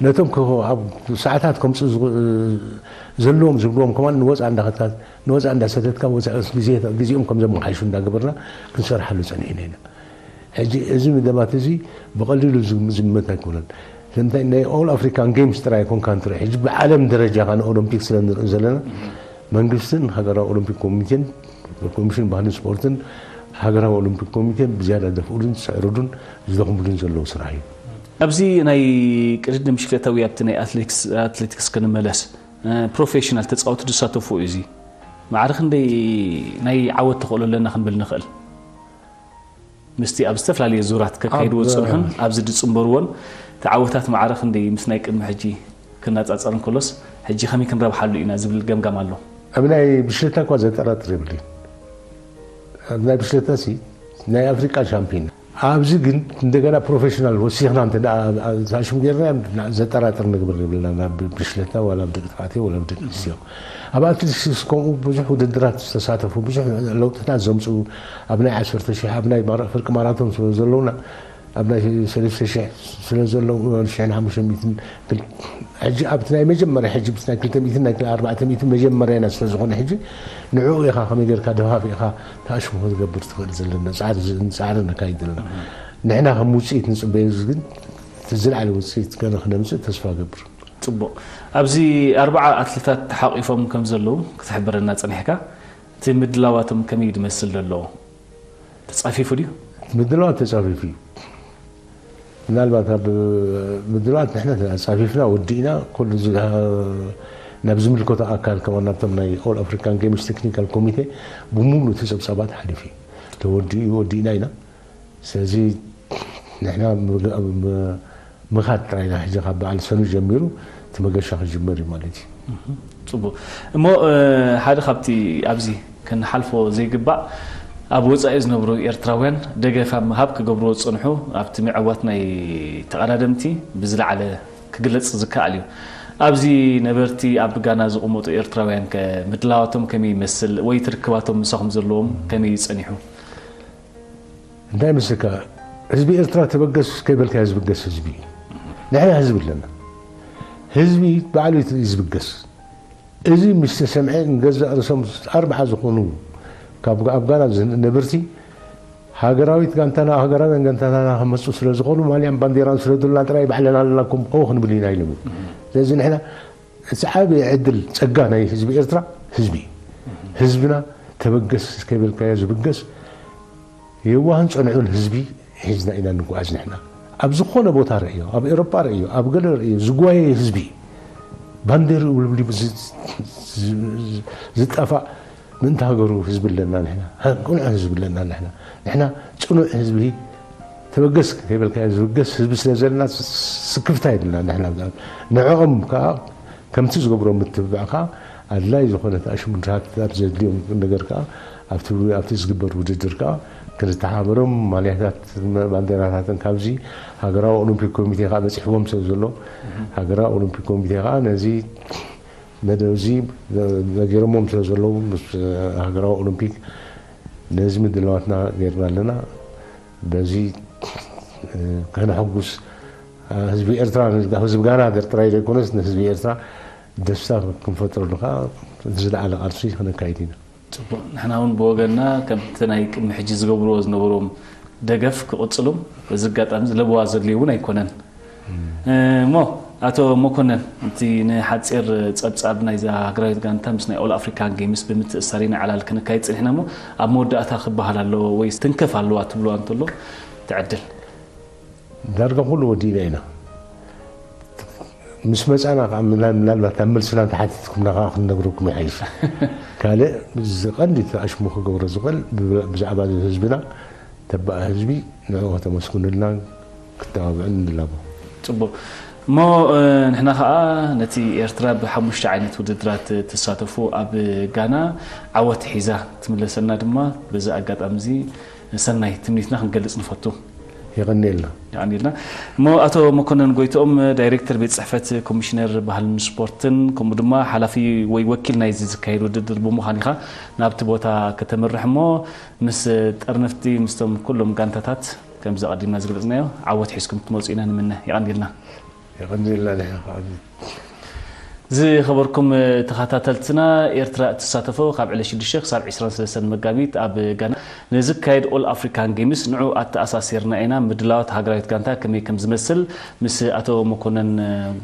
ነቶም ከ- ኣብ ሰዓታት ከምፅኡ ዝኽ- ዘለዎም ዝብልዎም ከማን ንወፃ እንዳኸታት ንወፃ እንዳሰደድካ ወፃ ግዜ- ግዜኦም ከም ዘመሓይሹ እንዳገበርና ክንሰርሓሉ ፀኒሕና ኢና። ሕጂ እዚ ምደባት እዚ ብቐሊሉ ዝም- ዝምመት ኣይኮነን። ስለምንታይ ናይ ኦል ኣፍሪካን ጌምስ ጥራይ ኣይኮንካን ትርኢ ሕጂ ብዓለም ደረጃ ካ ንኦሎምፒክ ስለ ንርኢ ዘለና መንግስትን ሃገራዊ ኦሎምፒክ ኮሚቴን ኮሚሽን ባህልን ስፖርትን ሃገራዊ ኦሎምፒክ ኮሚቴን ብዝያዳ ደፍኡሉን ዝስዕርሉን ዝደኽምሉን ዘለዉ ስራሕ እዩ። ኣብዚ ናይ ቅድድም ሽክለታዊ ኣብቲ ናይ ኣትሌቲክስ ኣትሌቲክስ ክንመለስ እ፣ ፕሮፌሽናል ተፃወቲ ዝሳተፉ እዩ። እዚ ማዕረ ክንደይ ናይ ዓወት ተኽእሎ ኣለና ክንብል ንኽእል? ምስቲ ኣብ ዝተፈላለየ ዙራት ከካይድዎ ኣብ- ዝፅንሑን ኣብዚ ዝፅንበርዎን ተዓወታት ማዕረ ክንደይ ምስ ናይ ቅድሚ ሕጂ ክነፃፀር እንከሎስ ሕጂ ከመይ ክንረብሓሉ ኢና ዝብል ገምጋም ኣሎ። ኣብ ናይ ብሽለታ እኳ ዘጠራጥር የብልኝ። ኣብ ናይ ብሽለታ ሲ ናይ ኣፍሪቃ ሻምፒዮን ኣብዚ ግን እንደገና ፕሮፌሽናል ወሲኽና እንተ ደኣ ታሽም ጌርና ዘጠራጥር ንግብር የብልና ናብ ብሽለታ ዋላ ኣብ ደቂ ተባዕትዮ ዋላ ኣብ ደቂ ኣንስትዮ ኣብ ኣትሌቲክስ ከምኡ ብዙሕ ውድድራት ዝተሳተፉ ብዙሕ ለውጥታት ዘምፅኡ ኣብ ናይ ዓሰርተ ሺሕ ኣብ ናይ ማራ- ፍርቂ ማራቶን ስለ ዘለውና ኣብ ናይ ሰለስተ ሺሕ ስለ ዘለዉ ሽሕን ሓሙሽተ ሚእትን ክል- ሕጂ ኣብቲ ናይ መጀመርያ ሕጂ ብቲ ናይ ክልተ ሚእትን ናይ ኣርባዕተ ሚእትን መጀመርያና ስለ ዝኾነ ሕጂ ንዕኡ ኢኻ ከመይ ጌርካ ደፋፊእኻ ተኣሽሙ ክትገብር ትኽእል ዘለና ፃዕሪ ዝ- ፃዕሪ ነካይድ ዘለና ንሕና ከም ውፅኢት ንፅበዮ ግን እቲ ዝለዓለ ውፅኢት ገለ ክነምፅእ ተስፋ ገብር። ፅቡቕ። ኣብዚ ኣርባዓ ኣትሌታት ተሓቒፎም ከም ዘለዉ ክትሕብረና ጸኒሕካ፣ እቲ ምድላዋቶም ከመይ እዩ ዝመስል ዘሎ? ተጻፊፉ ድዩ? ምድላዋት ተጻፊፉ እዩ። ምናልባት ኣብ ምድላዋት ንሕና ኣጻፊፍና ወዲእና ኩሉ ዝ- ናብ ዝምልከቶ ኣካል ከማን ናብቶም ናይ ኦል ኣፍሪካን ጌምስ ቴክኒካል ኮሚቴ ብሙሉ እቲ ጸብጻባት ሓሊፉ እዩ። ተወዲኡ ወዲእና ኢና። ስለዚ ንሕና ምግ- ም- ምኻድ ጥራይ ኢና ሕጂ ካብ በዓል ሰኑይ ጀሚሩ እቲ መገሻ ክጅመር እዩ ማለት እዩ። ጽቡቕ እሞ ሓደ ካብቲ ኣብዚ ክንሓልፎ ዘይግባእ ኣብ ወጻኢ ዝነብሩ ኤርትራውያን ደገፍ ኣብ ምሃብ ክገብርዎ ዝጸንሑ ኣብቲ ምዕዋት ናይ ተቐዳደምቲ ብዝለዓለ ክግለጽ ዝከኣል እዩ። ኣብዚ ነበርቲ ኣብ ጋና ዝቕመጡ ኤርትራውያን ከ ምድላዋቶም ከመይ ይመስል ወይ ትርክባቶም ምሳኹም ዘለዎም ከመይ እዩ ጸኒሑ? እንታይ መስልካ ህዝቢ ኤርትራ ተበገስ ከይበልካዮ ዝብገስ ህዝቢ እዩ። ንሕና ህዝቢ ኣለና። ህዝቢ ባዕሉ እዩ ዝብገስ። እዚ ምስ ተሰምዐ ንገዛእ ርእሶም ኣርብዓ ዝኾኑ ካብ ኣብ ጋና ነበርቲ ሃገራዊት ጋንታና ሃገራውያን ጋንታና ከመፁ ስለ ዝኾኑ ማልያን ባንዴራን ስለ ዱልና ጥራይ ባዕልና ኣለናኩም ኦ ክንብል ኢና ኢሎም። ስለዚ ንሕና እቲ ዓብዪ ዕድል ጸጋ ናይ ህዝቢ ኤርትራ ህዝቢ እዩ። ህዝብና ተበገስ ከይበልካዮ ዝብገስ የዋህን ጸንዑን ህዝቢ ሒዝና ኢና ንጓዓዝ ንሕና። ኣብ ዝኾነ ቦታ ርእዮ፣ ኣብ ኤሮጳ ርእዮ፣ ኣብ ገለ ርእዮ ዝጓየ ህዝቢ ባንዴር ውልብሊቡ ዝጠፋእ ምእንቲ ሃገሩ ህዝቢ ኣለና ንሕና። ቅኑዕ ህዝቢ ኣለና ንሕና። ንሕና ጽኑዕ ህዝቢ ተበገስ ከይበልካዮ ዝብገስ ህዝቢ ስለ ዘለና ስክፍታ የብልና ንሕና። ንዕኦም ከዓ ከምቲ ዝገብሮ ምትብባዕ ከዓ ኣድላይ ዝኾነ ተኣሽሙድሃትታት ዘድልዮም ነገር ከዓ ኣብቲ ኣብቲ ዝግበር ውድድር ከዓ ክንተሓባበሮም ማልያታት ባንዴራታትን ካብዚ ሃገራዊ ኦሎምፒክ ኮሚቴ ከዓ በፂሕዎም ስለ ዘሎ ሃገራዊ ኦሎምፒክ ኮሚቴ ከዓ ነዚ መደብ እዚ ነጊሮሞም ስለ ዘለዉ ምስ ሃገራዊ ኦሎምፒክ ነዚ ምድላዋትና ገይርና ኣለና። በዚ ከነሐጉስ ህዝቢ ኤርትራ ህዝቢ ጋና ጥራይ ዘይኮነስ ንህዝቢ ኤርትራ ደስታ ክንፈጥረሉ ከዓ ዝለዓለ ቃልሲ ክነካይድ ኢና። ጽቡቕ። ንሕና እውን ብወገንና ከምቲ ናይ ቅድሚ ሕጂ ዝገብርዎ ዝነበርዎም ደገፍ ክቕጽሉም በዚ ኣጋጣሚ ዝለብዋ ዘድልዩ እውን ኣይኮነን። እሞ ኣቶ መኮነን እቲ ንሓጺር ጸብጻብ ናይዛ ሃገራዊት ጋንታ ምስ ናይ ኦል ኣፍሪካን ጌምስ ብምትእሳር ኢና ዕላል ክንካይድ ጽኒሕና እሞ ኣብ መወዳእታ ክበሃል ኣለዎ ወይ ትንከፍ ኣለዋ ትብልዋ እንተሎ ትዕድል። ዳርጋ ኩሉ ወዲእና ኢና። ምስ መጻና ከዓ ምና- ምናልባት ኣብ መልስና እንተሓቲትኩምና ከዓ ክንነግረኩም ይሓይሽ። ካልእ ዝቐንዲ ተኣሽሙ ክገብሮ ዝኽእል ብብ- ብዛዕባ ህዝብና ተባእ ህዝቢ ንዕኡ ከተመስግኑልና ክተባብዑን ንላቦ። ጽቡቕ እሞ ንሕና ከዓ ነቲ ኤርትራ ብሓሙሽተ ዓይነት ውድድራት ትሳተፉ ኣብ ጋና ዓወት ሒዛ ትምለሰና ድማ በዚ ኣጋጣሚ እዚ ሰናይ ትምኒትና ክንገልጽ ንፈቱ። የቐንየልና። ይቐንየልና። እሞ ኣቶ መኮነን ጎይትኦም ዳይሬክተር ቤት ጽሕፈት ኮሚሽነር ባህልን ስፖርትን ከምኡ ድማ ሓላፊ ወይ ወኪል ናይዚ ዝካየድ ውድድር ብምዃን ኢኻ ናብቲ ቦታ ከተምርሕ እሞ ምስ ጠርነፍቲ ምስቶም ኩሎም ጋንታታት ከምዚ ኣቐዲምና ዝገለጽናዮ ዓወት ሒዝኩም ክትመፁ ኢና ንምነ። ይቐንየልና። የቐንየልና ንሕና ከዓ። ዝኸበርኩም ተኸታተልትና፣ ኤርትራ እትሳተፎ ካብ ዕለት ሽዱሽተ ክሳብ ዕስራን ሰለስተን መጋቢት ኣብ ጋና ንዝካየድ ኦል ኣፍሪካን ጌምስ ንዑ ኣተኣሳሲርና ኢና። ምድላዋት ሃገራዊት ጋንታ ከመይ ከም ዝመስል ምስ ኣቶ መኮነን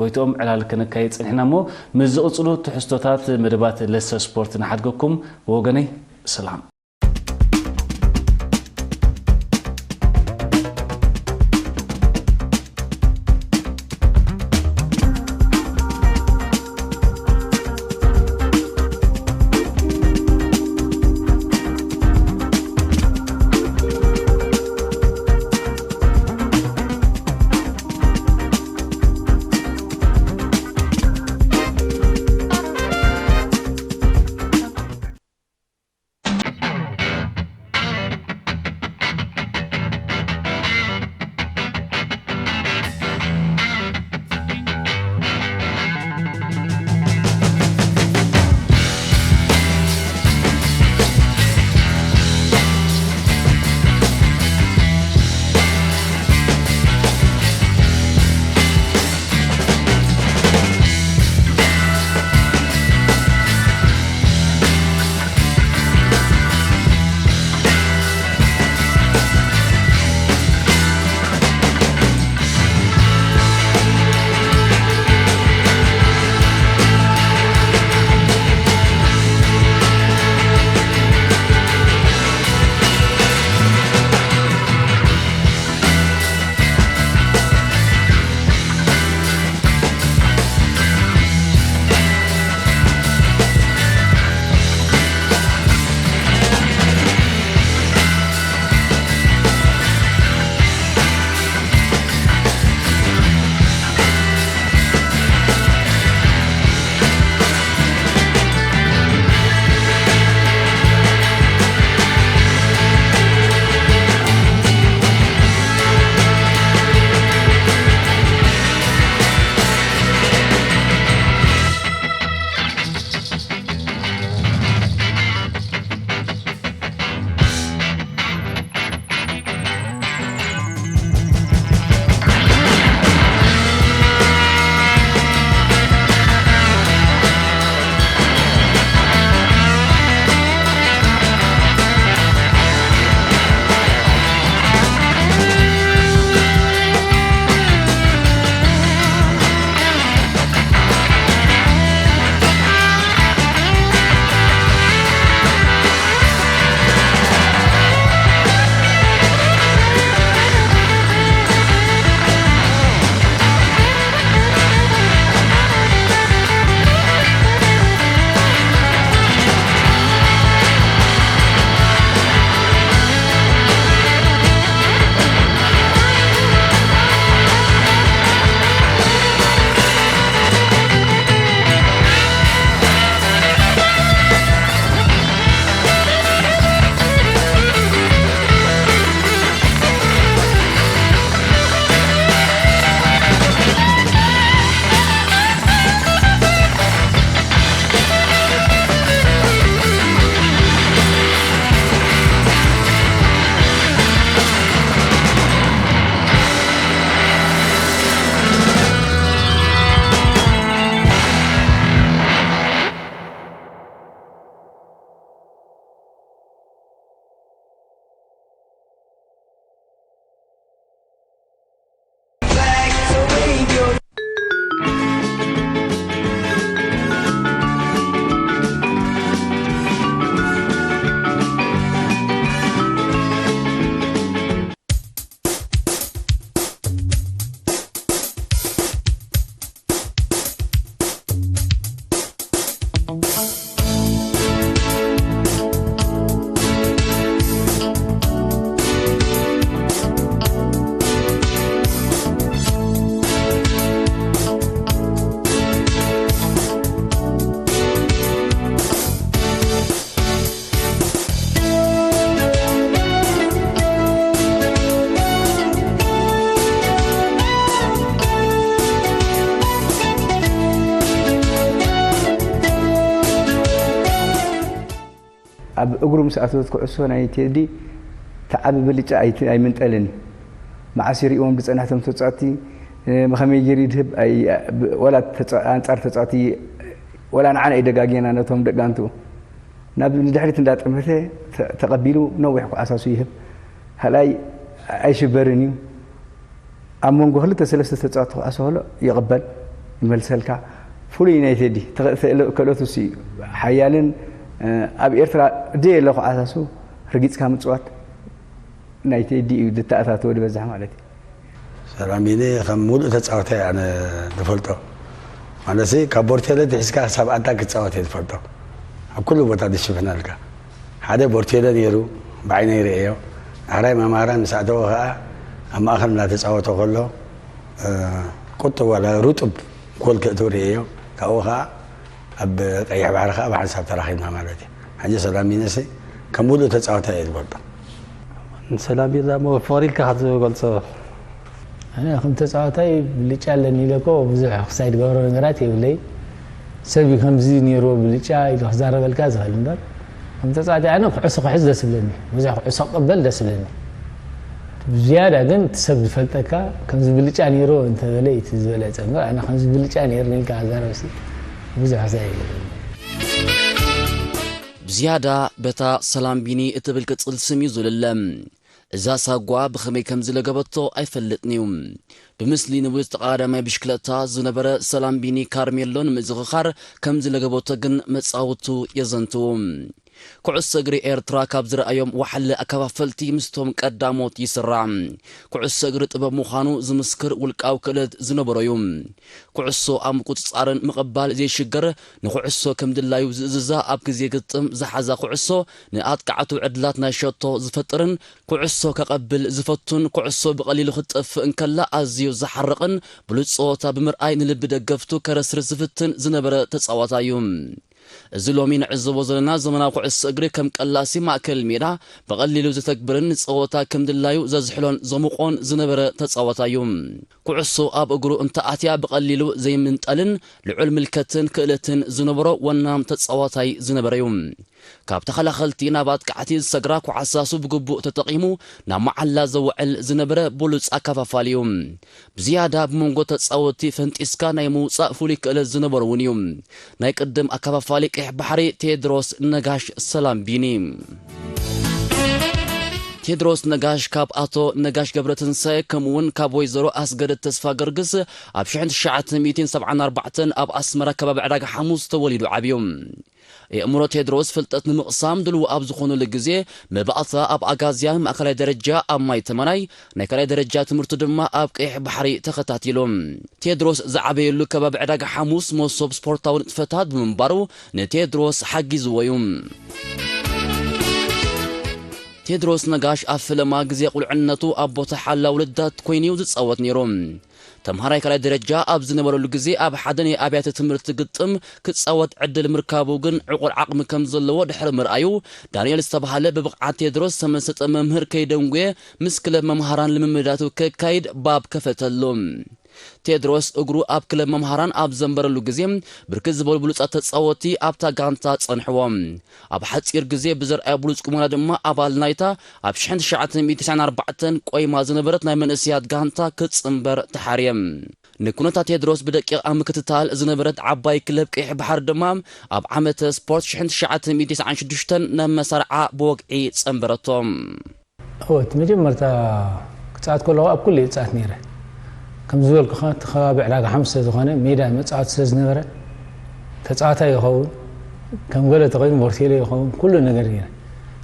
ጎይትኦም ዕላል ከነካይድ ጸኒሕና እሞ ምስ ዝቕጽሉ ትሕዝቶታት መደባት ለሰ ስፖርት ንሓድገኩም። ብወገነይ ሰላም። እግሩ ምስ ኣተወት ኩዕሶ ናይ ቴዲ ተዓቢ ብልጫ ኣይት-፣ ኣይምንጠልን እዩ። መዓስ ይርእዎም ዝጸንሕ እቶም ተጻወትቲ፣ እ፣ ብኸመይ ገይሩ ይድህብ፣ ኣይ-፣ ብ-፣ ዋላ ተጻ-፣ ኣንጻር ተጻወትቲ፣ ዋላ ንዓና እዩ ደጋጊና ነቶም ደቂ ጋንትኡ። ናብ ንድሕሪት እንዳጠመተ ተ-፣ ተቐቢሉ ነዊሕ ኳዕሳሱ ይህብ። ካልኣይ ኣይሽበርን እዩ። ኣብ መንጎ ክልተ ሰለስተ ተጻወትቲ ክኣስወሎ ይቕበል፣ ይመልሰልካ። ፍሉይ ናይ ቴዲ ተኸ-፣ ተእለ-፣ ክእለቱ ሲ ሓያልን፣ እ፣ ኣብ ኤርትራ ደየለ ክዓሳሱ ርጊጽካ ምጽዋት ናይ ቴዲ እዩ ዝተኣታተወ ዝበዝሕ ማለት እዩ። ሰላም ቢኒ ከም ሙሉእ ተጻዋታይ ኣነ ዝፈልጦ። ማለትሲ ካብ ቦርቴለ ትሒዝካ ክሳብ ኣታ ክጻወት እየ ዝፈልጦ። ኣብ ኩሉ ቦታ ዝሽፍነልካ። ሓደ ቦርቴለ ነይሩ፣ ብዓይነይ ርእየዮ። ዳሕራይ መማህራን ምስ ኣተወ ኸኣ ኣብ ማእከል እናተጻወተ ከሎ፣ እ፣ ቁጥብ ዋላ ሩጥብ ጎል ከእትው ርእየዮ። ካብኡ ኸኣ ኣብ ቀይሕ ባሕሪ ኸኣ ብሓንሳብ ተራኺብና ማለት እዩ። ሕጂ ሰላም ቢኒሲ ከም ሙሉእ ተጻዋታይ እየ ዝፈልጦ። ንሰላም ቢኒ እሞ ፍቕሪ ኢልካ ካብ ዝገልጾ? ኣነ ከም ተጻዋታይ ብልጫ ኣለኒ ኢለ እኮ ብዙሕ ክሳይ ዝገብሮ ነገራት የብለይ። ሰብ እዩ ከምዚ ነይርዎ ብልጫ ኢሉ ክዛረበልካ ዝኽእል እምበር፣ ከም ተጻዋታይ ኣነ ኩዕሶ ክሕዝ ደስ ይብለኒ። ብዙሕ ኩዕሶ ክቕበል ደስ ይብለኒ። ብዝያዳ ግን እቲ ሰብ ዝፈልጠካ ከምዚ ብልጫ ነይርዎ እንተበለ እዩ እቲ ዝበለጸ እምበር፣ ኣነ ከምዚ ብልጫ ነይርኒ ኢልካ ክዛረብሲ ብዙሕ ክሳይ የብለኒ። ብዝያዳ በታ ሰላም ቢኒ እትብል ቅጽል ስም እዩ ዝልለ። እዛ ሳጓ ብኸመይ ከም ዝለገበቶ ኣይፈልጥን እዩ። ብምስሊ ንብሉጽ ተቐዳዳማይ ብሽክለታ ዝነበረ ሰላም ቢኒ ካርሜሎ ንምዝኽኻር ከም ዝለገበቶ ግን መጻውቱ የዘንትዉ። ኩዕሶ እግሪ ኤርትራ ካብ ዝረኣዮም ዋሕለ ኣከፋፈልቲ ምስቶም ቀዳሞት ይስራዕ። ኩዕሶ እግሪ ጥበብ ምዃኑ ዝምስክር ውልቃዊ ክእለት ዝነበሮ እዩ። ኩዕሶ ኣብ ምቁጽጻርን ምቕባል ዘይሽገር፣ ንኩዕሶ ከም ድላዩ ዝእዝዛ፣ ኣብ ግዜ ግጥም ዝሓዛ ኩዕሶ ንኣጥቃዕቱ ዕድላት ናይ ሸቶ ዝፈጥርን ኩዕሶ ከቐብል ዝፈቱን ኩዕሶ ብቐሊሉ ክትጠፍእ እንከላ ኣዝዩ ዝሓርቕን ብሉጽ ጸወታ ብምርኣይ ንልቢ ደገፍቱ ከረስርስ ዝፍትን ዝነበረ ተጻዋታይ እዩ። እዚ ሎሚ ንዕዘቦ ዘለና ዘመናዊ ኩዕሶ እግሪ ከም ቀላሲ ማእከል ሜዳ ብቐሊሉ ዘተግብርን ንጸወታ ከም ድላዩ ዘዝሕሎን ዘሙቖን ዝነበረ ተጻዋታይ እዩ። ኩዕሶ ኣብ እግሩ እንተኣትያ ብቐሊሉ ዘይምንጠልን ልዑል ምልከትን ክእለትን ዝነበሮ ወናም ተጻዋታይ ዝነበረ እዩ። ካብ ተኸላኸልቲ ናብ ኣጥቃዕቲ ዝሰግራ ኳዕሳሱ ብግቡእ ተጠቒሙ ናብ መዓላ ዘውዕል ዝነበረ ብሉጽ ኣከፋፋሊ እዩ። ብዝያዳ ብመንጎ ተጻወትቲ ፈንጢስካ ናይ ምውጻእ ፍሉይ ክእለት ዝነበሮ እውን እዩ። ናይ ቅድም ኣከፋፋሊ ቀይሕ ባሕሪ ቴድሮስ ነጋሽ ሰላም ቢኒ። ቴድሮስ ነጋሽ ካብ ኣቶ ነጋሽ ገብረትንሳኤ ከምኡውን ካብ ወይዘሮ ኣስገደት ተስፋ ገርግስ ኣብ ሽሕን ትሽዓተ ሚእትን ሰብዓን ኣርባዕተን ኣብ ኣስመራ ከባቢ ዕዳጋ ሓሙስ ተወሊዱ ዓብዩ። የእምሮ ቴድሮስ ፍልጠት ንምቕሳም ድልው ኣብ ዝኾነሉ ግዜ መባእታ ኣብ ኣጋዝያን ማእከላይ ደረጃ ኣብ ማይ ተመናይ ናይ ካልኣይ ደረጃ ትምህርቱ ድማ ኣብ ቀይሕ ባሕሪ ተኸታቲሉ። ቴድሮስ ዝዓበየሉ ከባቢ ዕዳጋ ሓሙስ መሶብ ስፖርታዊ ንጥፈታት ብምንባሩ ንቴድሮስ ሓጊዝዎ እዩ። ቴድሮስ ነጋሽ ኣብ ፈለማ ግዜ ቁልዕነቱ ኣብ ቦታ ሓላ ውልዳት ኮይኑ እዩ ዝጻወት ነይሩ። ተምሃራይ ካልኣይ ደረጃ ኣብ ዝነበረሉ ግዜ ኣብ ሓደ ናይ ኣብያተ ትምህርቲ ግጥም ክጻወት ዕድል ምርካቡ ግን ዕቑር ዓቕሚ ከም ዘለዎ ድሕሪ ምርኣዩ ዳንኤል ዝተባህለ ብብቕዓት ቴድሮስ ዝተመሰጠ መምህር ከይደንጉየ ምስ ክለብ መምሃራን ልምምዳቱ ከካይድ ባብ ከፈተሉ። ቴድሮስ እግሩ ኣብ ክለብ መምሃራን ኣብ ዘንበረሉ ግዜ ብርክት ዝበሉ ብሉጻት ተጻወትቲ ኣብታ ጋንታ ጸንሕዎ። ኣብ ሓጺር ግዜ ብዘርኣዮ ብሉጽ ቁመና ድማ ኣባል ናይታ ኣብ ሽሕን ትሽዓተ ሚእትን ተስዓን ኣርባዕተን ቆይማ ዝነበረት ናይ መንእሰያት ጋንታ ክጽንበር ተሓርየ። ንኩነታት ቴድሮስ ብደቂቕ ኣብ ምክትታል ዝነበረት ዓባይ ክለብ ቀይሕ ባሕሪ ድማ ኣብ ዓመተ ስፖርት ሽሕን ትሽዓተ ሚእትን ተስዓን ሽዱሽተን ናብ መሳርዓ ብወግዒ ጸንበረቶ። እወ እቲ መጀመርታ ክጻወት ከለኹ ኣብ ኩሉ እየ ዝጻወት ነይረ። ከም ዝበልኩኻ እቲ ከባቢ ዕዳጋ ሓሙስ ስለ ዝኾነ ሜዳ መጻወቲ ስለ ዝነበረ ተጻዋታይ ይኸውን ከም ገለ ተኾይኑ ቦርቴሎ ይኸውን ኩሉ ነገር ነይረ።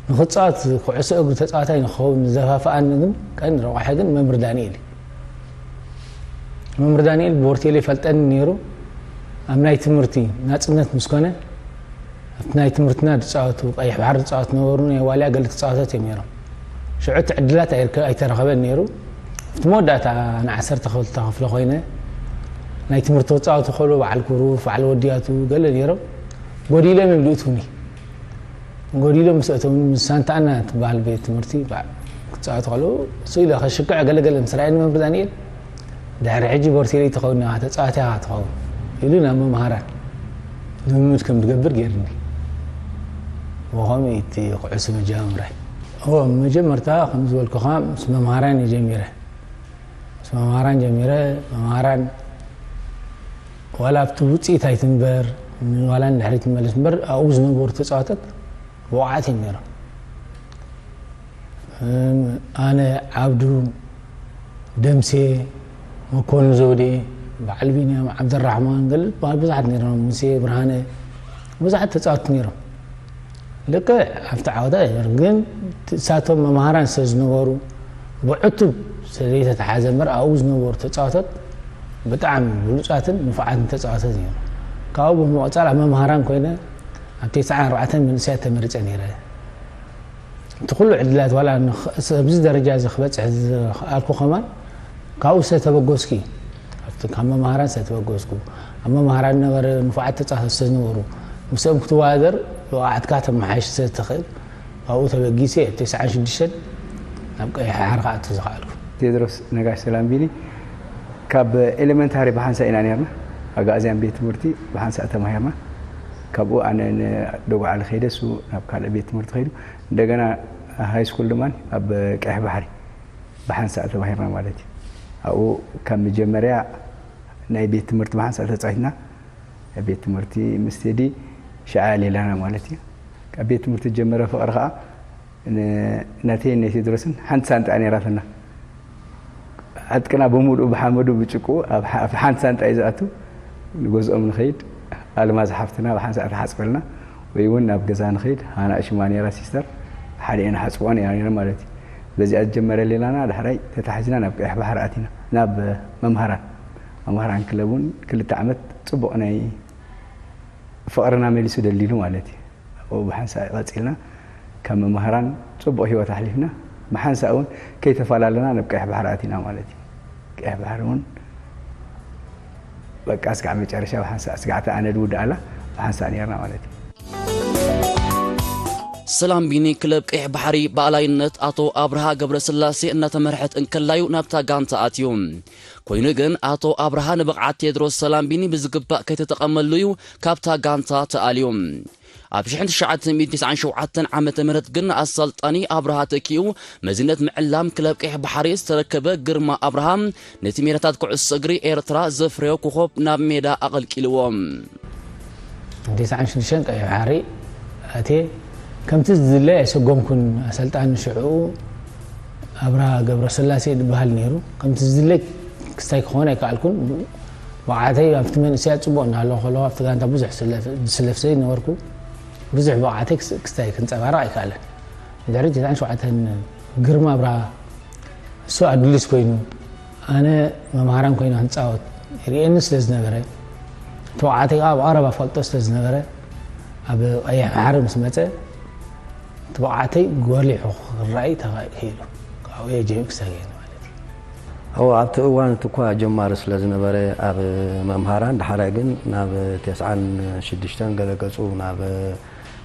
ንኽጻወት ኩዕሶ እግሪ ተጻዋታይ ንክኸውን ዘፋፍኣኒ ግን ቀንዲ ረቋሒ ግን መምህር ዳንኤል እዩ። መምህር ዳንኤል ቦርቴሎ ይፈልጠኒ ነይሩ። ኣብ ናይ ትምህርቲ ናጽነት ምስ ኮነ ኣብቲ ናይ ትምህርትና ዝጻወቱ ቀይሕ ባሕሪ ዝጻወቱ ነበሩ ናይ ዋልያ ገለ ተጻወታት እዮም ነይሮም። ሽዑ እቲ ዕድላት ኣይርከ ኣይተረኸበን ነይሩ። ኣብቲ መወዳእታ ንዓሰርተ ክልተ ክፍለ ኮይነ ናይ ትምህርቲ ክጻወቱ ከሎ በዓል ኩሩፍ በዓል ወድያቱ ገለ ነይሮም ጎዲሎም እዮም ዝእትውኒ። ጎዲሎም ምስ ኣእተውኒ ምስ ሳንታኣና ትበሃል ቤት ትምህርቲ በዓል ክጻወቱ ከለዉ ስኢለ ከሽክዕ ገለገለ ምስ ረኣየኒ መምህር ዳንኤል ድሕሪ ሕጂ ቦርቴሌ ትኸውን ኢኻ ተጻዋቲ ኢኻ ትኸውን ኢሉ ናብ መምሃራን ልምምድ ከም ዝገብር ገይርኒ። ብኸምኡ እቲ ኩዕሶ መጀማምረ። እዎ፣ መጀመርታ ከም ዝበልኩኻ ምስ መምሃራን እየ ጀሚረ። ምስ መምሃራን ጀሚረ፣ መምሃራን ዋላ ኣብቲ ውፅኢት ኣይትንበር፣ ዋላ ንድሕሪት ትመለስ እምበር፣ ኣብኡ ዝነበሩ ተፃወተት ብቑዓት እዮም ነይሮም። እም፣ ኣነ፣ ዓብዱ፣ ደምሴ፣ መኮንን ዘውዴ፣ በዓል ቢንያም፣ ዓብደራሕማን፣ ገለ ዝበሃሉ ብዙሓት ነይሮም። ሙሴ ብርሃነ፣ ብዙሓት ተፃወትቲ ነይሮም። ልክዕ ኣብቲ ዓወት ኣይነበሩን፣ ግን እሳቶም መምሃራን ስለ ዝነበሩ፣ ብዕቱብ ስለ ዘይተተሓዘ እምበር፣ ኣብኡ ዝነበሩ ተፃወተት ብጣዕሚ ብሉፃትን ንፉዓትን ተፃወተት ነይሮም። ካብኡ ብምቕፃል ኣብ መምሃራን ኮይነ ኣብ ተስዓን ኣርባዕተን መንእሰያት ተመሪፀ ነይረ። እቲ ኩሉ ዕድላት ዋላ ንኽ-፣ ኣብዚ ደረጃ እዚ ክበፅሕ ዝኸኣልኩ ከማን ካብኡ ዝተበገስኩ እዩ። ኣብቲ ካብ መምሃራን ዝተበገስኩ፣ ኣብ መምሃራን ነበረ ንፉዓት ተጻፈ ዝነበሩ፣ ምስኦም ክትወዳደር ብቕዓትካ ተመሓይሽ ስለ እትኽእል፣ ካብኡ ተበጊሰ እየ ኣብ ተስዓን ሽዱሽተን ናብ ቀይሕ ባሕሪ ክኣቱ ዝኸኣልኩ። ቴድሮስ ነጋሽ ሰላምቢኒ ካብ ኤሌመንታሪ ብሓንሳእ ኢና ነርና። ኣጋእዝያን ቤት ትምህርቲ ብሓንሳእ ተማሂርና። ካብኡ ኣነ ንደጉዓሊ ከይደ፣ እሱ ናብ ካልእ ቤት ትምህርቲ ከይዱ። እንደገና ሃይ ስኩል ድማ ኣብ ቀይሕ ባሕሪ ብሓንሳእ ተማሂርና ማለት እዩ። ኣብኡ ካብ መጀመርያ ናይ ቤት ትምህርቲ ብሓንሳእ ተጻዊትና፣ ናይ ቤት ትምህርቲ ምስ ቴዲ ሽዓ ሌላና ማለት እዩ። ካብ ቤት ትምህርቲ ዝጀመረ ፍቕሪ ከኣ ን-፣ ናተይን ናይ ቴድሮስን ሓንቲ ሳንጣ ነይራትና። ዕጥቅና ብምሉኡ ብሓመዱ ብጭቁ ኣብ ሓ-፣ ኣብ ሓንቲ ሳንጣ እዩ ዝኣቱ። ንገዝኦም ንኸይድ፣ ኣልማዝ ሓፍትና ብሓንሳእ ትሓጽበልና፣ ወይ እውን ናብ ገዛ ንኸይድ፣ ሃና ሽማ ነይራ ሲስተር፣ ብሓደ እየን ሓጽብኦ ነይራ ነይረን ማለት እዩ። በዚኣ ዝጀመረ ሌላና ዳሕራይ ተታሒዝና ናብ ቀይሕ ባሕሪ ኣቲና፣ ናብ መምሃራን፣ መምሃራን ክለብ እውን ክልተ ዓመት ጽቡቕ ናይ ፍቕርና መሊሱ ደልዲሉ ማለት እዩ። ኣብኡ ብሓንሳእ ቀጺልና ካብ መምሃራን ጽቡቕ ህይወት ኣሕሊፍና፣ ብሓንሳእ እውን ከይተፈላለና ናብ ቀይሕ ባሕሪ ኣቲና ማለት እዩ። ቀይሕ ባሕሪ እውን በቃ እስካዕ መጨረሻ ብሓንሳእ፣ እስካዕ እታ ኣነ ድውድኣላ ብሓንሳእ ነይርና ማለት እዩ። ሰላም ቢኒ ክለብ ቀይሕ ባሕሪ ብኣላይነት ኣቶ ኣብርሃ ገብረስላሴ እናተመርሐት እንከላዩ ናብታ ጋንታ ኣትዩ። ኮይኑ ግን ኣቶ ኣብርሃ ንብቕዓት ቴድሮስ ሰላም ቢኒ ብዝግባእ ከይተጠቐመሉ እዩ ካብታ ጋንታ ተኣልዩ። ኣብ ሽሕን ትሽዓተ ሚእትን ተስዓን ሸውዓተን ዓመተ ምህረት ግን ኣሰልጣኒ ኣብርሃ ተኪኡ መዝነት ምዕላም ክለብ ቀይሕ ባሕሪ ዝተረከበ ግርማ ኣብርሃ ነቲ ሜዳታት ኩዕሶ እግሪ ኤርትራ ዘፍረዮ ኮኾብ ናብ ሜዳ ኣቐልቂልዎ። ተስዓን ሽዱሽተን ቀይሕ ባሕሪ ኣትየ፣ ከምቲ ዝድለ ኣይሰጎምኩን። ኣሰልጣኒ ሽዕኡ ኣብርሃ ገብረስላሴ ዝበሃል ነይሩ። ከምቲ ዝድለ ክስታይ ክኾን ኣይከኣልኩን። ብቕዓተይ ኣብቲ መንእሰያት ጽቡቕ እናሃለኹ ከለኹ ኣብቲ ጋንታ ብዙሕ ዝስለፍ፣ ዝስለፍ ዘይነበርኩ፣ ብዙሕ ብቕዓተይ ክስ-፣ ክስታይ ክንጸባረቕ ኣይከኣለን። ድሕሪ ተስዓን ሸውዓተን ግርማ ኣብርሃ እሱ ኣዱሊስ ኮይኑ፣ ኣነ መምሃራን ኮይነ ክንጻወት ይርእየኒ ስለ ዝነበረ፣ እቲ ብቕዓተይ ኣብ ቀረባ ፈልጦ ስለ ዝነበረ፣ ኣብ ቀይሕ ባሕሪ ምስ መጸ፣ እቲ ብቕዓተይ ጎሊሑ ክረኣይ ተኽኢሉ። ካብኡ እየ ጀሚሩ ክሳብ ሕጂ ማለት እዩ። እወ፣ ኣብቲ እዋን እቲ እኳ ጀማሪ ስለ ዝነበረ ኣብ መምሃራን፣ ዳሕራይ ግን ናብ ተስዓን ሽዱሽተን ገለ ገጹ ናብ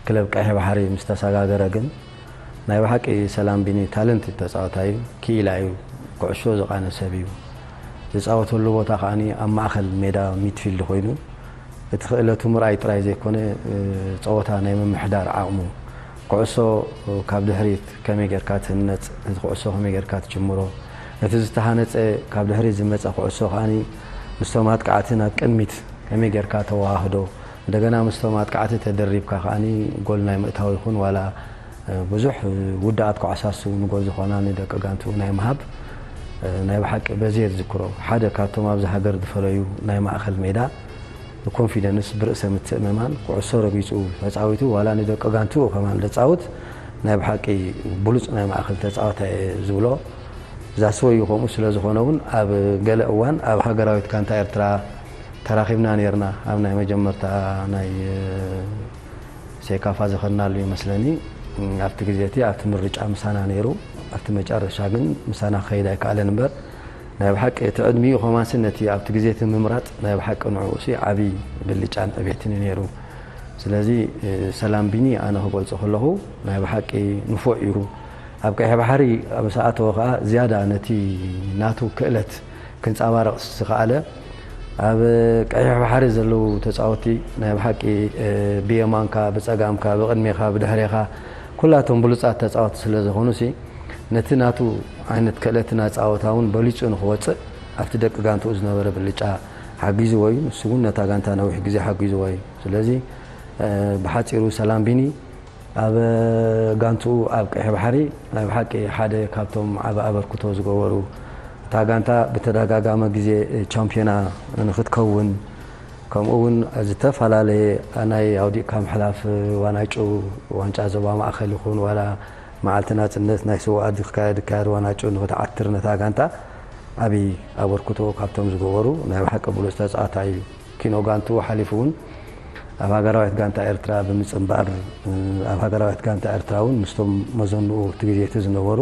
ክለብ ቀይሕ ባሕሪ ምስ ተሰጋገረ ግን ናይ ብሓቂ ሰላም ቢኒ ታለንት ተጻዋታይ እዩ። ክኢላ እዩ። ኩዕሾ ዝቓነ ሰብ እዩ። ዝጻወተሉ ቦታ ከኣ ኣብ ማእከል ሜዳ ሚድፊልድ ኮይኑ እቲ ክእለቱ ምርኣይ ጥራይ ዘይኮነ፣ እ፣ ጸወታ ናይ ምምሕዳር ዓቕሙ፣ ኩዕሶ ካብ ድሕሪት ከመይ ጌርካ ትህነጽ፣ እቲ ኩዕሶ ከመይ ጌርካ ትጅምሮ፣ እቲ ዝተሃነጸ ካብ ድሕሪት ዝመጸ ኩዕሶ ከኣ ምስቶም ኣጥቃዕቲ ናብ ቅድሚት ከመይ ጌርካ ተወሃህዶ፣ እንደገና ምስቶም ኣጥቃዕቲ ተደሪብካ ከኣ ጎል ናይ ምእታው ይኹን ዋላ ብዙሕ ውድኣት ኮዓሳሱ ንጎል ዝኾና ንደቂ ጋንትኡ ናይ ምሃብ፣ ናይ ብሓቂ በዚ እየ ዝዝክሮ። ሓደ ካብቶም ኣብዚ ሃገር ዝፈለዩ ናይ ማእከል ሜዳ፣ ብኮንፊደንስ፣ ብርእሰ ምትእምማን፣ ኩዕሶ ረጊጹ ተጻዊቱ፣ ዋላ ንደቂ ጋንትኡ ከማን ዘጻውት ናይ ብሓቂ ብሉጽ ናይ ማእከል ተጻዋታይ እየ ዝብሎ። ዛስወዩ ከምኡ ስለ ዝኾነ እውን ኣብ ገለ እዋን ኣብ ሃገራዊት ጋንታ ኤርትራ ተራኺብና ነይርና። ኣብ ናይ መጀመርታ ናይ ሴካፋ ዝኸድናሉ ይመስለኒ። ኣብቲ ግዜ እቲ ኣብቲ ምርጫ ምሳና ነይሩ፣ ኣብቲ መጨረሻ ግን ምሳና ክኸይድ ኣይከኣለን እምበር፣ ናይ ብሓቂ እቲ ዕድሚኡ ከማንሲ ነቲ ኣብቲ ግዜ እቲ ምምራጽ ናይ ብሓቂ ንዕኡሲ ዓቢ ብልጫን ዕቤትን እዩ ነይሩ። ስለዚ ሰላም ቢኒ ኣነ ክገልጾ ከለኹ ናይ ብሓቂ ንፉዕ እዩ። ኣብ ቀይሕ ባሕሪ ምስ ኣተወ ከኣ ዝያዳ ነቲ ናቱ ክእለት ክንጸባረቕ ዝኸኣለ ኣብ ቀይሕ ባሕሪ ዘለዉ ተጻወቲ ናይ ብሓቂ ብየማንካ፣ ብጸጋምካ፣ ብቕድሜኻ፣ ብድሕሬኻ ኩላቶም ብሉጻት ተጻወቲ ስለ ዝኾኑሲ ነቲ ናቱ ዓይነት ክእለትን ኣጻወታ እውን በሊጹ ንኽወጽእ ኣብቲ ደቂ ጋንትኡ ዝነበረ ብልጫ ሓጊዝዎ እዩ። ንሱ እውን ነታ ጋንታ ነዊሕ ግዜ ሓጊዝዎ እዩ። ስለዚ ብሓጺሩ ሰላምቢኒ ኣብ ጋንትኡ ኣብ ቀይሕ ባሕሪ ናይ ብሓቂ ሓደ ካብቶም ዓቢ ኣበርክቶ ዝገበሩ፣ እታ ጋንታ ብተደጋጋሚ ግዜ ቻምፒዮና ንኽትከውን፣ ከምኡ እውን ዝተፈላለየ ናይ ኣውዲቕካ ምሕላፍ ዋንጫ፣ ዋንጫ ዞባ ማእከል ይኹን ዋላ መዓልቲ ናጽነት ናይ ስውኣት ዝካየድ፣ ዝካየድ ዋንጫ ንኽትዓትር ነታ ጋንታ ዓቢ ኣበርክቶ ካብቶም ዝገበሩ ናይ ብሓቂ ብሉጽ ተጻዋታይ እዩ። ኪኖ ጋንቱ ሓሊፉ እውን ኣብ ሃገራዊት ጋንታ ኤርትራ ብምጽንባር፣ ኣብ ሃገራዊት ጋንታ ኤርትራ እውን ምስቶም መዘንኡ እቲ ግዜ እቲ ዝነበሩ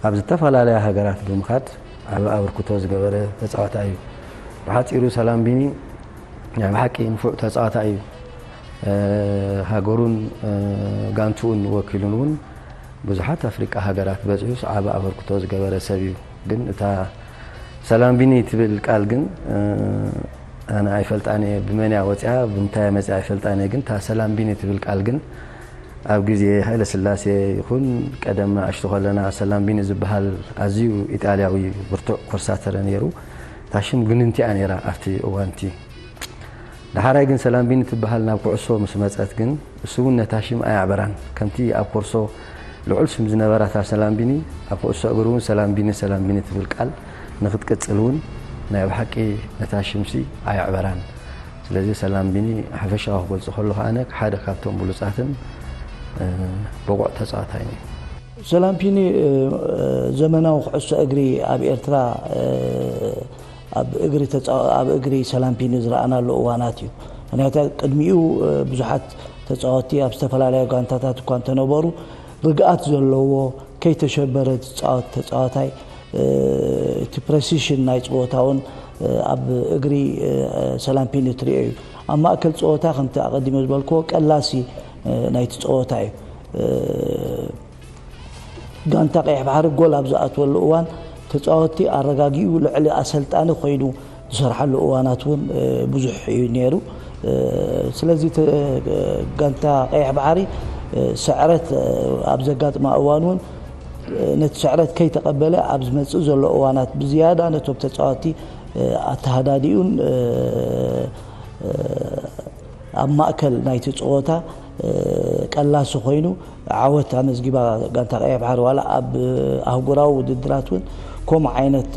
ኣብ ዝተፈላለያ ሃገራት ብምኻድ ዓቢ ኣበርክቶ ዝገበረ ተጻዋታይ እዩ። ብሓጺሩ ሰላም ቢኒ ናይ ብሓቂ ንፉዕ ተጻዋታይ እዩ። ሃገሩን ጋንትኡን ወኪሉን እውን ብዙሓት ኣፍሪቃ ሃገራት በጺሑስ ዓቢ ኣበርክቶ ዝገበረ ሰብ እዩ። ግን እታ ሰላም ቢኒ ትብል ቃል ግን ኣነ ኣይፈልጣን እየ፣ ብመን እያ ወጺኣ፣ ብምንታይ እያ መጺኣ ኣይፈልጣን እየ። ግን እታ ሰላም ቢኒ ትብል ቃል ግን ኣብ ግዜ ሃይለ ስላሴ ይኹን ቀደም ንኣሽቱ ከለና ሰላም ቢኒ ዝበሃል ኣዝዩ ኢጣልያዊ ብርቱዕ ኮርሳተረ ነይሩ። እታ ሽም ግንንቲ እያ ነይራ ኣብቲ እዋን እቲ። ዳሕራይ ግን ሰላም ቢኒ ትበሃል ናብ ኩዕሶ ምስ መጸት ግን እሱ እውን ነታ ሽም ኣየዕበራን። ከምቲ ኣብ ኮርሶ ልዑል ሽም ዝነበራ እታ ሰላም ቢኒ፣ ኣብ ኩዕሶ እግሪ እውን ሰላም ቢኒ፣ ሰላም ቢኒ ትብል ቃል ንኽትቅጽል እውን ናይ ብሓቂ ነታ ሽምሲ ኣየዕበራን። ስለዚ ሰላም ቢኒ ሓፈሻዊ ክገልጾ ከለኹ ኣነ ሓደ ካብቶም ብሉጻትን ብቑዕ ተጻዋታይን እዩ። ሰላም ቢኒ ዘመናዊ ኩዕሶ እግሪ ኣብ ኤርትራ ኣብ እግሪ ተጻ-፣ ኣብ እግሪ ሰላም ቢኒ ዝረኣናሉ እዋናት እዩ። ምክንያቱ ቅድሚኡ ብዙሓት ተጻወትቲ ኣብ ዝተፈላለያ ጋንታታት እኳ እንተነበሩ ርግኣት ዘለዎ ከይተሸበረ ዝጻወት ተጻዋታይ፣ እቲ ፕረሲሽን ናይ ጸወታ እውን ኣብ እግሪ ሰላም ቢኒ ትሪኦ እዩ። ኣብ ማእከል ጸወታ ከምቲ ኣቐዲመ ዝበልክዎ ቀላሲ ናይቲ ጸወታ እዩ። ጋንታ ቀይሕ ባሕሪ ጎል ኣብ ዝኣትወሉ እዋን ተጻወትቲ ኣረጋጊኡ ልዕሊ ኣሰልጣኒ ኮይኑ ዝሰርሓሉ እዋናት እውን ብዙሕ እዩ ነይሩ። ስለዚ ጋንታ ቀይሕ ባሕሪ ስዕረት ኣብ ዘጋጥማ እዋን እውን ነቲ ስዕረት ከይተቐበለ ኣብ ዝመጽእ ዘሎ እዋናት ብዝያዳ ነቶም ተጻወትቲ ኣተሃዳዲኡን ኣብ ማእከል ናይቲ ጸወታ ቀላሲ ኮይኑ ዓወት ኣመዝጊባ ጋንታ ቀይሕ ባሕሪ። ዋላ ኣብ ኣህጉራዊ ውድድራት እውን ከምኡ ዓይነት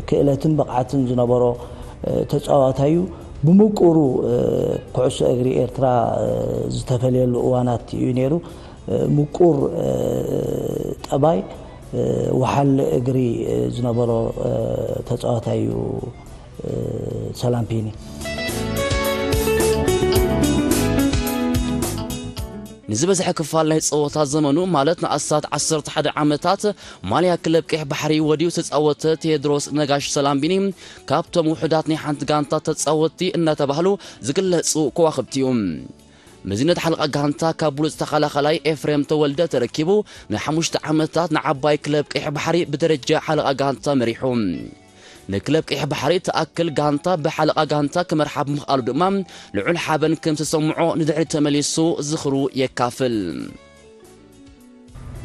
ክእለትን ብቕዓትን ዝነበሮ ተጻዋታይ እዩ። ብምቁሩ ኩዕሶ እግሪ ኤርትራ ዝተፈልየሉ እዋናት እዩ ነይሩ። ምቁር ጠባይ፣ ወሓል እግሪ ዝነበሮ ተጻዋታይ እዩ። ሰላም ቢኒ። ንዝበዝሐ ክፋል ናይ ጸወታ ዘመኑ፣ ማለት ንኣስታት ዓሰርተ ሓደ ዓመታት፣ ማልያ ክለብ ቀይሕ ባሕሪ ወድዩ ዝተጻወተ ቴድሮስ ነጋሽ ሰላም ቢኒ፣ ካብቶም ውሑዳት ናይ ሓንቲ ጋንታ ተጻወትቲ እናተባህሉ ዝግለጹ ከዋኽብቲ እዩ። መዚነት ሓለቓ ጋንታ ካብ ብሉጽ ተኸላኸላይ ኤፍሬም ተወልደ ተረኪቡ ንሓሙሽተ ዓመታት ንዓባይ ክለብ ቀይሕ ባሕሪ ብደረጃ ሓለቓ ጋንታ መሪሑ። ንክለብ ቀይሕ ባሕሪ ትኣክል ጋንታ ብሓለቓ ጋንታ ክመርሓ ብምኽኣሉ ድማ ልዑል ሓበን ከም ዝተሰምዖ ንድሕሪት ተመሊሱ ዝኽሩ የካፍል።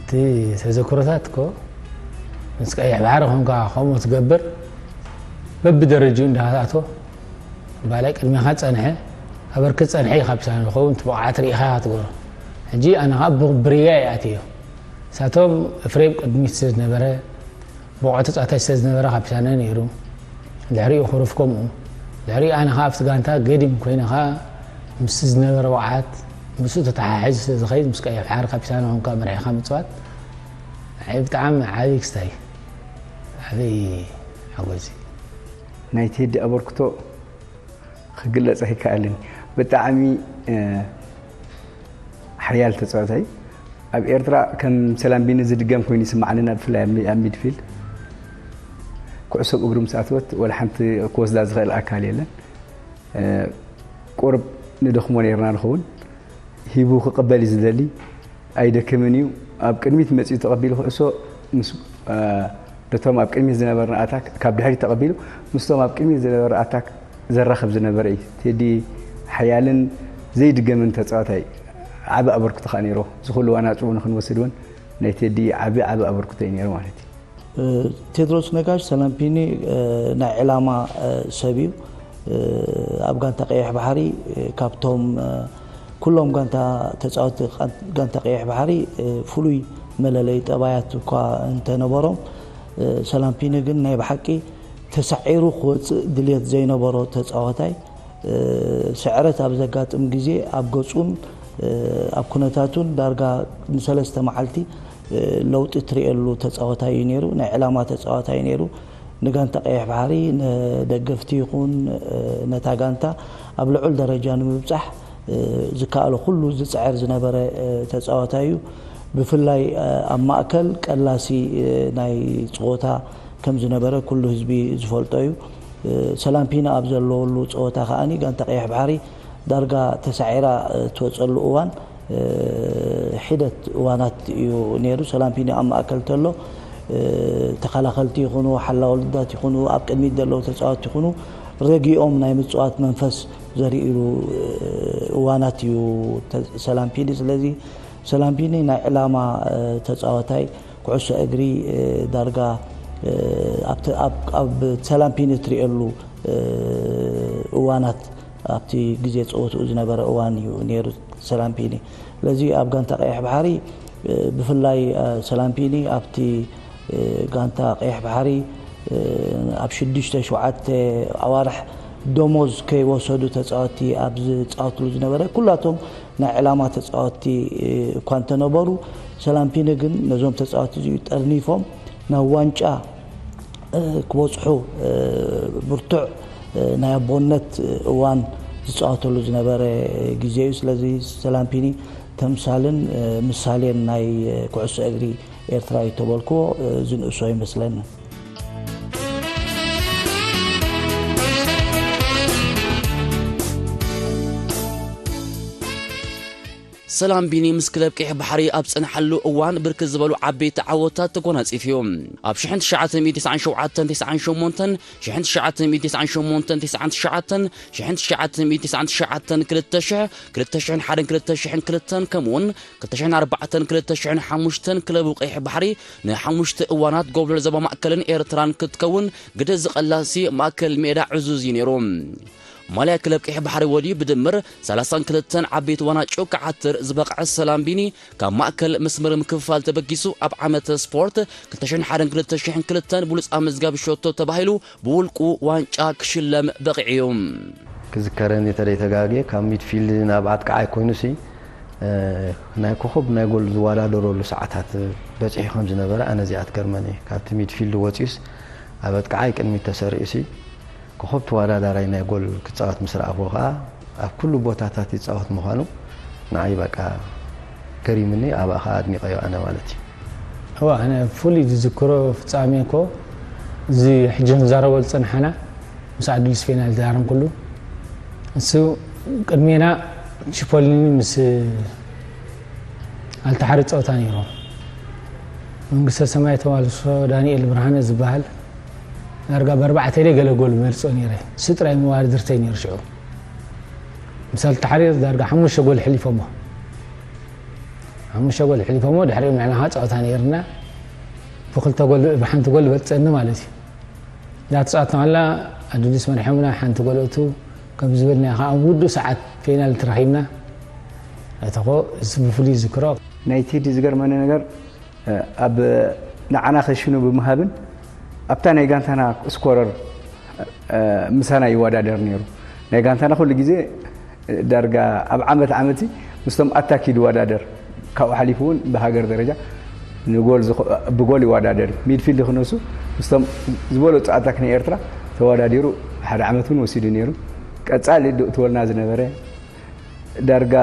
እቲ ተዘክሮታት እኮ ምስ ቀይሕ ባሕሪ ኮንካ ከምኡ ትገብር፣ በብደረጅኡ እንዳትኣትዎ ባላይ ቅድሜኻ ጸንሐ ኣበርክት ጸንሐ ኢኻ ብሳነ ዝኸውን እቲ ብቕዓት ርኢኻ ኢኻ ትገብሮ። ሕጂ ኣነ ኸኣ ብ-፣ ብርያ እየ ኣትዮ። ንሳቶም እፍሬም ቅድሚት ስለ ዝነበረ፣ ብቑዕ ተጻዋታይ ስለ ዝነበረ ካብ ሳነ ነይሩ። ድሕሪኡ ክሩፍ ከምኡ። ድሕሪኡ ኣነ ኸኣ ኣብቲ ጋንታ ገዲም ኮይነ ኸኣ ምስቲ ዝነበረ ብቕዓት ምስኡ ተተሓሒዙ ስለ ዝኸይድ ምስ ቀይሕ ባሕሪ ካብ ሳነ ኮንካ መሪሕኻ ምጽዋት ንዓይ ብጣዕሚ ዓቢ ክስታይ፣ ዓቢ ሓጎስ እዩ። ናይ ቴዲ ኣበርክቶ ክግለጽ ኣይከኣልን። ብጣዕሚ፣ እ፣ ሓያል ተጻዋታይ። ኣብ ኤርትራ ከም ሰላም ቢኒ ዝድገም ኮይኑ ይስምዓኒ፣ ብፍላይ ኣብ ሚ-፣ ኣብ ሚድፊልድ። ኩዕሶ ኣብ እግሩ ምስ ኣተወት፣ ወላ ሓንቲ ክወስዳ ዝኽእል ኣካል የለን። እ፣ ቁሩብ ንደኽሞ ነይርና ንኸውን። ሂቡ ክቕበል እዩ ዝደሊ። ኣይደክምን እዩ። ኣብ ቅድሚት መጺኡ ተቐቢሉ ኩዕሶ ምስ፣ እ፣ ነቶም ኣብ ቅድሚት ዝነበርና ኣታክ፣ ካብ ድሕሪት ተቐቢሉ ምስቶም ኣብ ቅድሚት ዝነበረ ኣታክ ዘራኽብ ዝነበረ እዩ። ቴዲ ሓያልን ዘይድገምን ተጻዋታይ፣ ዓቢ ኣበርክቶ ከኣ ነይሮ። እዚ ኩሉ ዋንጫ ንኽንወስድ እውን ናይ ቴዲ ዓቢ ዓቢ ኣበርክቶ እዩ ነይሩ ማለት እዩ። ቴድሮስ ነጋሽ ሰላምፒኒ ናይ ዕላማ ሰብ እዩ። ኣብ ጋንታ ቀይሕ ባሕሪ ካብቶም ኩሎም ጋንታ ተጻወቲ ጋንታ ቀይሕ ባሕሪ ፍሉይ መለለይ ጠባያት እኳ እንተነበሮም፣ ሰላምፒኒ ግን ናይ ብሓቂ ተሳዒሩ ክወጽእ ድልየት ዘይነበሮ ተጻዋታይ፣ ስዕረት ኣብ ዘጋጥም ግዜ ኣብ ገጹን ኣብ ኩነታቱን ዳርጋ ንሰለስተ መዓልቲ ለውጢ ትርእየሉ ተጻዋታይ እዩ ነይሩ። ናይ ዕላማ ተጻዋታይ እዩ ነይሩ። ንጋንታ ቀይሕ ባሕሪ፣ ንደገፍቲ ይኹን ነታ ጋንታ ኣብ ልዑል ደረጃ ንምብጻሕ ዝከኣሎ ኩሉ ዝጽዕር ዝነበረ ተጻዋታይ እዩ። ብፍላይ ኣብ ማእከል ቀላሲ ናይ ጸወታ ከም ዝነበረ ኩሉ ህዝቢ ዝፈልጦ እዩ። ሰላምፒኒ ኣብ ዘለወሉ ጸወታ ከኣ ጋንታ ቀይሕ ባሕሪ ዳርጋ ተሳዒራ ትወጸሉ እዋን ሒደት እዋናት እዩ ነይሩ። ሰላምፒኒ ኣብ ማእከል ተሎ ተኸላኸልቲ ይኹኑ፣ ሓላወልዳት ይኹኑ፣ ኣብ ቅድሚት ዘለዉ ተጻወትቲ ይኹኑ ረጊኦም ናይ ምጽዋት መንፈስ ዘርእሉ እዋናት እዩ ሰላምፒኒ። ስለዚ ሰላምፒኒ ናይ ዕላማ ተጻዋታይ ኩዕሶ እግሪ ዳርጋ ኣብ ሰላምፒኒ እትርእየሉ እዋናት ኣብቲ ግዜ ጸወትኡ ዝነበረ እዋን እዩ ነይሩ ሰላምፒኒ። ስለዚ ኣብ ጋንታ ቀይሕ ባሕሪ ብፍላይ ሰላምፒኒ ኣብቲ ጋንታ ቀይሕ ባሕሪ ኣብ ሽዱሽተ ሸውዓተ ኣዋርሕ ደሞዝ ከይወሰዱ ተጻወቲ ኣብ ዝጻወትሉ ዝነበረ ኩላቶም ናይ ዕላማ ተጻወቲ እኳ እንተነበሩ፣ ሰላምፒኒ ግን ነዞም ተጻወቲ እዚኡ ጠርኒፎም ናብ ዋንጫ ክበጽሑ ብርቱዕ ናይ ኣቦነት እዋን ዝጻወተሉ ዝነበረ ግዜ እዩ። ስለዚ ሰላምፒኒ ተምሳልን ምሳሌን ናይ ኩዕሶ እግሪ ኤርትራ እዩ ተበልክዎ ዝንእሶ ይመስለኒ። ሰላም ቢኒ ምስ ክለብ ቀይሕ ባሕሪ ኣብ ጸንሓሉ እዋን ብርክት ዝበሉ ዓበይቲ ዓወታት ተጎናጺፉ እዩ። ኣብ ሽሕን ትሽዓተ ሚእቲ ተስዓን ሸውዓተን ተስዓን ሸሞንተን፣ ሽሕን ትሽዓተ ሚእቲ ተስዓን ሸሞንተን ተስዓን ትሽዓተን፣ ሽሕን ትሽዓተ ሚእቲ ተስዓን ትሽዓተን፣ ክልተ ሽሕ፣ ክልተ ሽሕን ሓደን ክልተ ሽሕን ክልተን ከምኡውን ክልተ ሽሕን ኣርባዕተን ክልተ ሽሕን ሓሙሽተን ክለቡ ቀይሕ ባሕሪ ንሓሙሽተ እዋናት ጎብለል ዞባ ማእከልን ኤርትራን ክትከውን ግደ ዝቐላሲ ማእከል ሜዳ ዕዙዝ እዩ ነይሩ። ማልያ ክለብ ቀይሕ ባሕሪ ወድዩ ብድምር ሰላሳን ክልተን ዓበይቲ ዋናጩ ክዓትር ዝበቕዐ ሰላም ቢኒ፣ ካብ ማእከል መስመር ምክፍፋል ተበጊሱ ኣብ ዓመተ ስፖርት ክልተ ሽሕን ሓደን ክልተ ሽሕን ክልተን ብሉጽ ኣመዝጋቢ ሸቶ ተባሂሉ ብውልቁ ዋንጫ ክሽለም በቒዑ እዩ። ክዝከረኒ ተደይ ተጋግየ ካብ ሚድፊልድ ናብ ኣጥቃዓይ ኮይኑሲ፣ እ፣ ናይ ኮኸብ ናይ ጎል ዝወዳደረሉ ሰዓታት በጺሑ ከም ዝነበረ ኣነ እዚኣ ትገርመኒ። ካብቲ ሚድፊልድ ወጺኡስ ኣብ ኣጥቃዓይ ቅድሚት ተሰሪዑሲ ኮኸብ ተወዳዳራይ ናይ ጎል ክጻወት ምስ ረኣኽዎ ከኣ ኣብ ኩሉ ቦታታት ይጻወት ምዃኑ ንዓይ በቃ ገሪሙኒ፣ ኣብኣ ከኣ ኣድኒቐዮ ኣነ ማለት እዩ። እዋ፣ ኣነ ፍሉይ ዝዝክሮ ፍጻሜ እኮ እዚ ሕጂ ክንዛረበሉ ዝጸናሕና ምስ ኣዱልስ ፔናልቲ ዝሃረምኩሉ፣ እሱ ቅድሜና ቺፖሊኒ ምስ ኣልታሓሪ ጸወታ ነይሩ። መንግስተ ሰማይ ተዋልሶ ዳንኤል ብርሃነ ዝበሃል ዳርጋ ብኣርባዕተ ኢለ ገለ ጎል በልጾ ነይረ። እሱ ጥራይ መዋርድርተይ ነይሩ ሽዑ። ምስ ኣልታሓሪ ዳርጋ ሓሙሽተ ጎል ሕሊፎሞ። ሓሙሽተ ጎል ሕሊፎሞ፣ ድሕሪኡ ንሕና ኸዓ ጸወታ ነይርና። ብኽልተ ጎል፣ ብሓንቲ ጎል በልጸኒ ማለት እዩ። እዛ ተጻወትና ከላ ኣዱሊስ መሪሖምና፣ ሓንቲ ጎል እቱ ከም ዝበልናዮ ኸዓ ኣብ ውዱእ ሰዓት ፔናልቲ ረኺብና። እተኾ እዚ ብፍሉይ ዝዝክሮ። ናይ ቴዲ ዝገርመኒ ነገር፣ ኣብ ንዓና ከሽኑ ብምሃብን ኣብታ ናይ ጋንታና ስኮረር ምሳና ይወዳደር ነይሩ። ናይ ጋንታና ኩሉ ግዜ ዳርጋ ኣብ ዓመት ዓመት ምስቶም ኣታክ ይወዳደር። ካብኡ ሓሊፉ እውን ብሃገር ደረጃ ንጎል ዝኸ-፣ ብጎል ይወዳደር እዩ። ሚድፊልድ ክነሱ ምስቶም ዝበለጹ ኣታክ ናይ ኤርትራ ተወዳዲሩ ሓደ ዓመት እውን ወሲዱ ነይሩ። ቀጻሊ ዶ-፣ ትወልና ዝነበረ ዳርጋ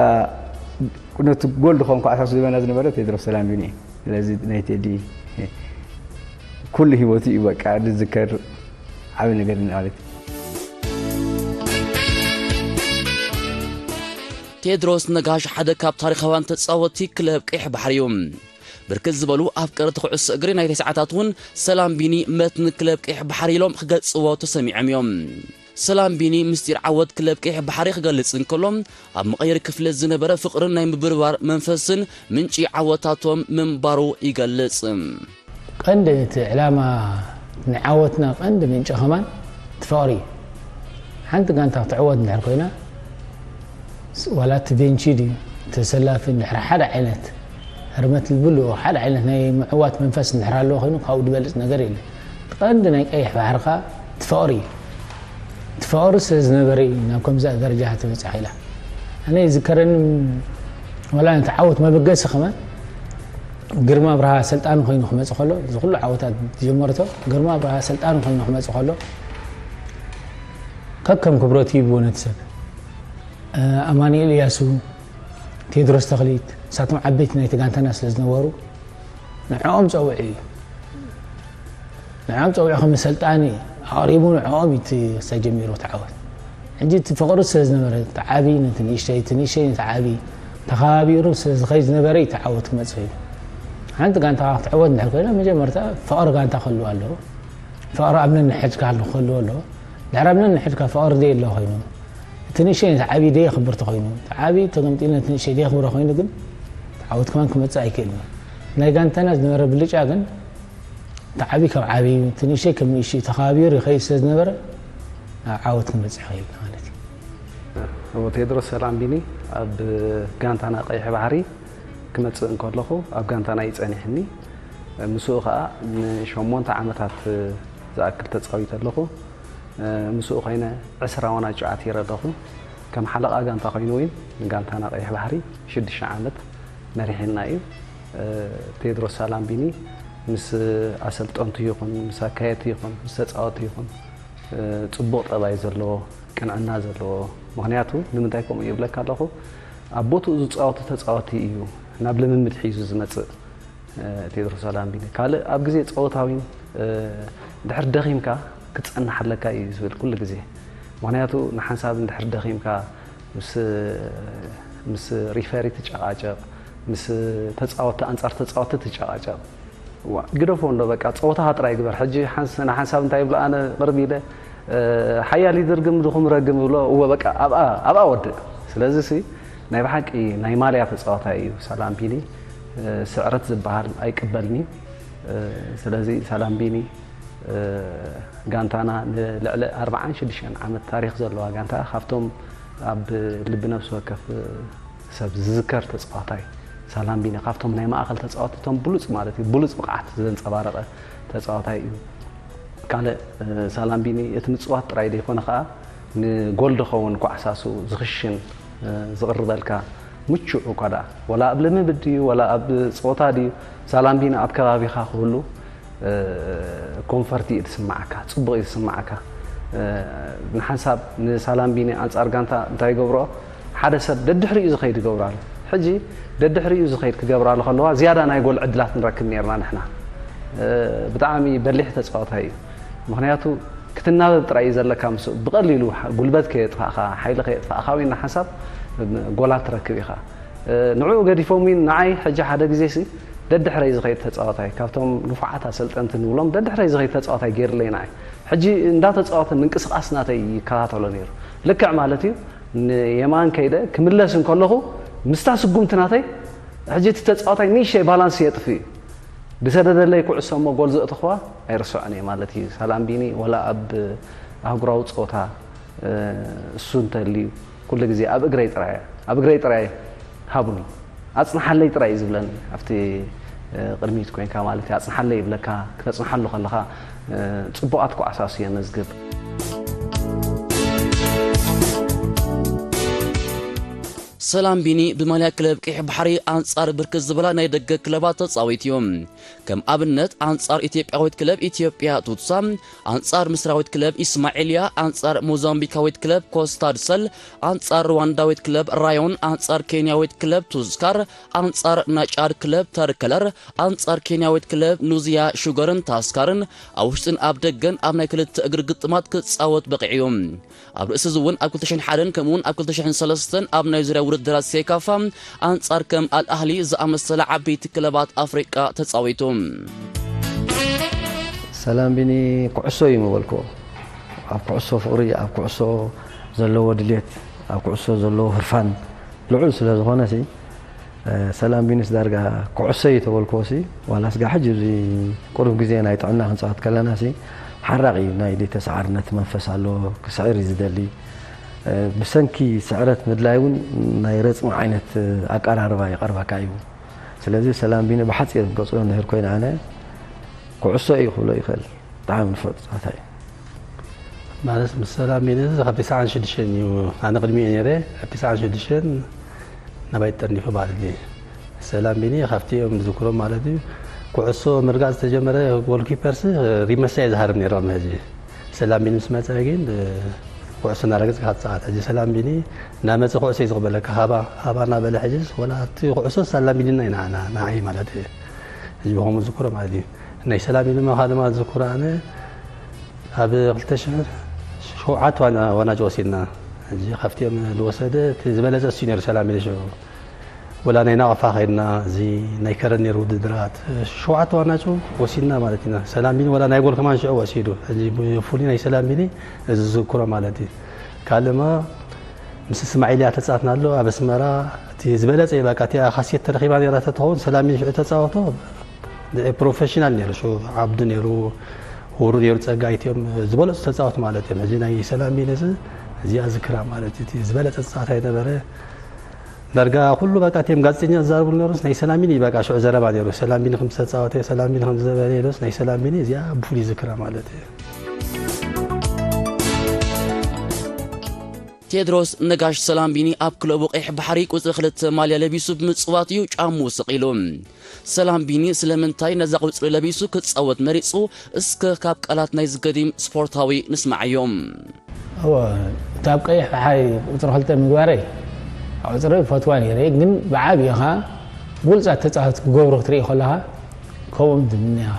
ነቲ ጎል ድኾን ኳዕታ ዝህበና ዝነበረ ቴድሮስ ሰላም ቢኒ እዩ። ስለዚ ናይ ቴዲ ኩሉ ህይወቱ እዩ በቃ ዝዝከር ዓቢ ነገር እዩ ማለት እዩ። ቴድሮስ ነጋሽ ሓደ ካብ ታሪኻውያን ተጻወትቲ ክለብ ቀይሕ ባሕሪ እዩ። ብርክት ዝበሉ ኣፍቀርቲ ኩዕሶ እግሪ ናይ ተስዓታት እውን ሰላም ቢኒ መትኒ ክለብ ቀይሕ ባሕሪ ኢሎም ክገልጽዎ ተሰሚዖም እዮም። ሰላም ቢኒ ምስጢር ዓወት ክለብ ቀይሕ ባሕሪ ክገልጽ እንከሎ፣ ኣብ መቐየሪ ክፍለ ዝነበረ ፍቕርን ናይ ምብርባር መንፈስን ምንጪ ዓወታቶም ምንባሩ ይገልጽ። ቀንዲ እቲ ዕላማ ናይ ዓወትና ቀንዲ ምንጪ ከማን እቲ ፍቕሪ እዩ። ሓንቲ ጋንታ ክትዕወት እንድሕር ኮይና፣ ዋላ እቲ ቤንቺ ድዩ ተሰላፊ እንድሕር ሓደ ዓይነት ህርመት ልብሉ ሓደ ዓይነት ናይ ምዕዋት መንፈስ እንድሕር ኣለዎ ኮይኑ ካብኡ ዝበልፅ ነገር የለ። እቲ ቀንዲ ናይ ቀይሕ ባሕሪ ከዓ እቲ ፍቕሪ እዩ። እቲ ፍቕሪ ስለ ዝነበረ እዩ ናብ ከምዚኣ ደረጃ ተበፅሐ ኢላ። ኣነ ይዝከረኒ፣ ዋላ ነቲ ዓወት መበገሲ ከማን ግርማ ብርሃ ሰልጣኒ ኮይኑ ክመፅእ ከሎ፣ እዚ ኩሉ ዓወታት ዝጀመርቶ ግርማ ብርሃ ሰልጣኒ ኮይኑ ክመፅእ ከሎ፣ ከከም ክብረቱ ይብዎ ነቲ ሰብ። ኣማኑኤል እያሱ፣ ቴድሮስ ተኽሊት፣ ንሳቶም ዓበይቲ ናይቲ ጋንታና ስለ ዝነበሩ፣ ንዕኦም ፀውዒ እዩ። ንዕኦም ፀውዒ ከም ሰልጣኒ ኣቕሪቡ ንዕኦም እዩ እቲ ክሳብ ጀሚሩ እቲ ዓወት። ሕጂ እቲ ፍቕሪ ስለ ዝነበረ፣ እቲ ዓቢ ነቲ ንእሽተይ፣ እቲ ንእሽተይ ነቲ ዓቢ ተኸባቢሩ ስለ ዝኸይድ ዝነበረ እዩ እቲ ዓወት ክመፅእ እዩ። ሓንቲ ጋንታ ክትዕወት እንድሕር ኮይና፣ መጀመርታ ፍቕሪ ጋንታ ክህልዋ ኣለዎ። ፍቕሪ ኣብ ነንሕድካ ክህልዎ ኣለዎ። ድሕሪ ኣብ ነንሕድካ ፍቕሪ ደየሎ ኮይኑ፣ እቲ ንእሽተይ ነቲ ዓቢ ደየኽብር ተኾይኑ፣ እቲ ዓቢ ተገምጢሉ ነቲ ንእሽተይ ደየኽብሮ ኮይኑ ግን፣ እቲ ዓወት ከማን ክመፅእ ኣይክእልን እዩ። ናይ ጋንታና ዝነበረ ብልጫ ግን፣ እቲ ዓቢ ካብ ዓቢ፣ እቲ ንእሽተይ ከም ንእሽተይ ተኸባቢሩ ይኸይድ ስለ ዝነበረ፣ ናብ ዓወት ክንበፅሕ ኽኢልና ማለት እዩ። እሞ ቴድሮስ ሰላም ቢኒ፣ ኣብ ጋንታና ቀይሕ ባሕሪ ክመፅእ እንከለኹ፣ ኣብ ጋንታና እዩ ጸኒሕኒ። ምስኡ ኸኣ ንሸሞንተ ዓመታት ዝኣክል ተጻዊተ ኣለኹ። ምስኡ ኮይነ ዕስራ ዋና ጨዋት ይረ ኣለኹ። ከም ሓለቓ ጋንታ ኮይኑ እውን ንጋንታና ቀይሕ ባሕሪ ሽዱሽተ ዓመት መሪሕና እዩ። ቴድሮስ ሳላምቢኒ ምስ ኣሰልጠንቱ ይኹን፣ ምስ ኣካየድቲ ይኹን፣ ምስ ተጻወትቲ ይኹን፣ ጽቡቕ ጠባይ ዘለዎ፣ ቅንዕና ዘለዎ። ምኽንያቱ ንምንታይ ከምኡ ይብለካ ኣለኹ? ኣብ ቦትኡ ዝጻወቱ ተጻወትቲ እዩ ናብ ልምምድ ሒዙ ዝመጽእ። ቴድሮስ ኣላምቢኒ። ካልእ ኣብ ግዜ ጸወታ እውን ድሕር ደኺምካ ክትጸንሕ ኣለካ እዩ ዝብል ኩሉ ግዜ። ምኽንያቱ ንሓንሳብ እንድሕር ደኺምካ ምስ ምስ ሪፈሪ ትጨቃጨቕ፣ ምስ ተጻወትቲ ኣንጻር ተጻወትቲ ትጨቃጨቕ። ዋ ግደፎ እንዶ በቃ ጸወታኻ ጥራይ ግበር። ሕጂ ሓንስ ንሓንሳብ እንታይ ይብሎ ኣነ ቅርብ ኢለ ሓያል ይድርግም ድኹም ረግም ይብሎ እወ በቃ ኣብኣ ኣብኣ ወድእ። ስለዚ ሲ ናይ ብሓቂ ናይ ማልያ ተጻዋታይ እዩ ሳላምቢኒ። ስዕረት ዝበሃል ኣይቅበልን እዩ። ስለዚ ሳላምቢኒ ጋንታና ንልዕሊ ኣርባዓን ሽዱሽተን ዓመት ታሪኽ ዘለዋ ጋንታ ካብቶም ኣብ ልቢ ነፍሲ ወከፍ ሰብ ዝዝከር ተጻዋታይ ሳላምቢኒ ካብቶም ናይ ማእኸል ተጻወትቶም ብሉጽ ማለት እዩ ብሉጽ ብቕዓት ዘንጸባረቐ ተጻዋታይ እዩ። ካልእ ሳላምቢኒ እቲ ምጽዋት ጥራይ ዘይኮነ ከኣ ንጎል ድኸውን ኳዕሳሱ ዝኽሽን ዝቕርበልካ ምቹእ እኳ ደኣ ወላ ኣብ ልምምድ ድዩ ወላ ኣብ ጸወታ ድዩ ሳላምቢኒ ኣብ ከባቢኻ ክህሉ ኮንፈርት እዩ ዝስምዓካ፣ ጽቡቕ እዩ ዝስምዓካ። ንሓንሳብ ንሳላምቢኒ ኣንጻር ጋንታ እንታይ ይገብርኦ? ሓደ ሰብ ደድሕሪኡ ዝኸይድ ይገብሮ ኣሎ። ሕጂ ደድሕሪኡ ዝኸይድ ክገብራሉ ከለዋ ዝያዳ ናይ ጎል ዕድላት ንረክብ ኔርና ንሕና። ብጣዕሚ በሊሕ ተጻዋታይ እዩ። ምኽንያቱ ክትናበብ ጥራይ እዩ ዘለካ ምስ ብቐሊሉ ጉልበት ከየጥፋእኻ ሓይሊ ከየጥፋእኻ ወይ ንሓንሳብ ጎላት ትረክብ ኢኻ። ንዕኡ ገዲፎም እውን ንዓይ ሕጂ ሓደ ግዜ ሲ ደድሕረይ ዝኸይድ ተጻዋታይ ካብቶም ንፉዓት ኣሰልጠንቲ ንብሎም ደድሕረይ ዝኸይድ ተጻዋታይ ገይርለይ ንዓይ ሕጂ እንዳተጻወተ ምንቅስቃስ ናተይ ይከታተሎ ነይሩ። ልክዕ ማለት እዩ ንየማን ከይደ ክምለስ እንከለኹ ምስታ ስጉምቲ ናተይ ሕጂ እቲ ተጻዋታይ ንእሽተይ ባላንስ የጥፍ እዩ ዝሰደደለይ ኩዕሶ እሞ ጎል ዘእተኽዋ ኣይርስዖን እየ ማለት እዩ። ሳላምቢኒ ወላ ኣብ ኣህጉራዊ ጸወታ እሱ እንተልዩ ኩሉ ግዜ ኣብ እግረይ ጥራይ ኣብ እግረይ ጥራይ ሃቡኒ ኣጽንሓለይ ጥራይ እዩ ዝብለኒ ኣብቲ ቅድሚት ኮይንካ ማለት እዩ ኣጽንሓለይ ይብለካ ክተጽንሓሉ ከለኻ ጽቡቓት ኳዕሳሱ የመዝግብ። ሰላም ቢኒ ብማልያ ክለብ ቀይሕ ባሕሪ ኣንጻር ብርክት ዝበላ ናይ ደገ ክለባት ተጻዊት እዩ። ከም ኣብነት ኣንጻር ኢትዮጵያዊት ክለብ ኢትዮጵያ ቱትሳ፣ ኣንጻር ምስራዊት ክለብ ኢስማዒልያ፣ ኣንጻር ሞዛምቢካዊት ክለብ ኮስታድ ሰል፣ ኣንጻር ሩዋንዳዊት ክለብ ራዮን፣ ኣንጻር ኬንያዊት ክለብ ቱስካር፣ ኣንጻር ናጫድ ክለብ ተርከለር፣ ኣንጻር ኬንያዊት ክለብ ኑዝያ ሹገርን ታስካርን ኣብ ውሽጥን ኣብ ደገን ኣብ ናይ ክልተ እግሪ ግጥማት ክጻወት በቒዑ እዩ። ኣብ ርእሲ እዚ እውን ኣብ ክልተ ሽሕን ሓደን ከምኡውን ኣብ ክልተ ሽሕን ሰለስተን ኣብ ናይ ዙርያ ውድድራት ሴካፋ ኣንጻር ከም ኣልኣህሊ ዝኣመሰላ ዓበይቲ ክለባት ኣፍሪቃ ተጻዊቱ። ሰላም ቢኒ ኩዕሶ እዩ ምበልክዎ። ኣብ ኩዕሶ ፍቕሪ፣ ኣብ ኩዕሶ ዘለዎ ድሌት፣ ኣብ ኩዕሶ ዘለዎ ህርፋን ልዑል ስለ ዝኾነ ሲ፣ ሰላም ቢኒስ ዳርጋ ኩዕሶ እዩ ተበልክዎ ሲ፣ ዋላስ ጋሕጂ እዚ ቁሩብ ግዜ ናይ ጥዕና ክንፃወት ከለና ሲ፣ ሓራቕ እዩ። ናይ ተሰዓርነት መንፈስ ኣለዎ፣ ክስዕር እዩ ዝደሊ። ብሰንኪ ስዕረት ምድላይ እውን ናይ ረጽሚ ዓይነት ኣቀራርባ ይቐርበካ እዩ። ስለዚ ሰላም ቢኒ ብሓጺር ክገልጾ እንድሕር ኮይነ ኣነ፣ ኩዕሶ እዩ ክብሎ ይኽእል። ብጣዕሚ ንፍዕ ጸወታ እዩ። ማለት ምስ ሰላም ቢኒ እዚ ካብ ተስዓን ሽዱሽተን እዩ፣ ኣነ ቅድሚኡ ነይረ። ካብ ተስዓን ሽዱሽተን ናባይ ጠርኒፉ ማለት እዩ። ሰላም ቢኒ ካብቲ እዮም ዝዝክሮም ማለት እዩ። ኩዕሶ ምርጋጽ ዝተጀመረ ጎልኪፐርስ ሪመሳ እዩ ዝሃርም ነይሩ ቅድሚ ሕጂ። ሰላም ቢኒ ምስ መጸ ግን ኩዕሶ እናረገጽ ካብ ትጻወት። ሕጂ ሰላም ቢኒ እናመጸ ኩዕሶ እዩ ዝቕበለካ። ሃባ፣ ሃባ እናበለ ሕጂ ወላ እቲ ኩዕሶ ሰላም ቢኒ ኢና ንዓና፣ ንዓይ ማለት እዩ። ሕጂ ብኸምኡ ዝዝክሮ ማለት እዩ። ናይ ሰላም ቢኒ መኻ ድማ ዝዝክሮ ኣነ ኣብ ክልተ ሽሕ ሸውዓተ ዋና-፣ ዋናጭ ወሲድና። ሕጂ ካብቲኦም ዝወሰደ እቲ ዝበለጸ እሱ ነይሩ ሰላም ቢኒ ሽዑ። ወላ ናይ ናቕፋ ከይድና፣ እዚ ናይ ከረን ነይሩ ውድድራት፣ ሸውዓተ ዋናጭ ወሲድና ማለት ኢና። ሰላም ቢኒ ወላ ናይ ጎል ከማን ሽዑ ወሲዱ። ሕጂ ብፍሉይ ናይ ሰላም ቢኒ እዚ ዝዝክሮ ማለት እዩ። ካልእማ ምስ እስማዒልያ ተጻትና ኣሎ ኣብ ኣስመራ። እቲ ዝበለጸ እዩ በቃ፣ እቲኣ ካሴት ተረኺባ ነይራ ተትኸውን ሰላም ቢኒ ሽዑ ተጻወቶ። ፕሮፌሽናል ነይሩ፣ ሹ ዓብዱ ነይሩ፣ ሁሩ ነይሩ፣ ጸጋይ እቲኦም ዝበለጹ ተጻወት ማለት እዮም። ሕጂ ናይ ሰላም ቢኒ እዚ፣ እዚኣ ዝክራ ማለት እዩ። እቲ ዝበለጸ ተጻዋታይ ነበረ። ዳርጋ ኩሉ በቃ እቲኦም ጋዜጠኛ ዝዛረብሉ ነይሩስ ናይ ሰላም ቢኒ እዩ በቃ ሽዑ ዘረባ ነይሩ። ሰላም ቢኒ ከም ዝተጻወተ፣ ሰላም ቢኒ ከም ዝበለ ኢሉስ ናይ ሰላም ቢኒ እዚኣ ብፍሉይ ዝክራ ማለት እዩ። ቴድሮስ ነጋሽ ሰላም ቢኒ ኣብ ክለቡ ቀይሕ ባሕሪ ቁጽሪ ክልተ ማልያ ለቢሱ ብምጽዋት እዩ ጫምኡ ስቕ ኢሉ። ሰላም ቢኒ ስለምንታይ ነዛ ቁጽሪ ለቢሱ ክጻወት መሪጹ? እስከ ካብ ቃላት ናይዚ ገዲም ስፖርታዊ ንስምዓዮ። እወ፣ እታ ኣብ ቀይሕ ባሕሪ ቁጽሪ ክልተ ምግባረይ፣ እታ ቁጽሪ እፈትዋ ነይረ፣ ግን ብዓብዪ ኸኣ ብሉጻት ተጻወትቲ ክገብሩ ክትርኢ ከለኻ ከምኦም ትምነ ኢኻ።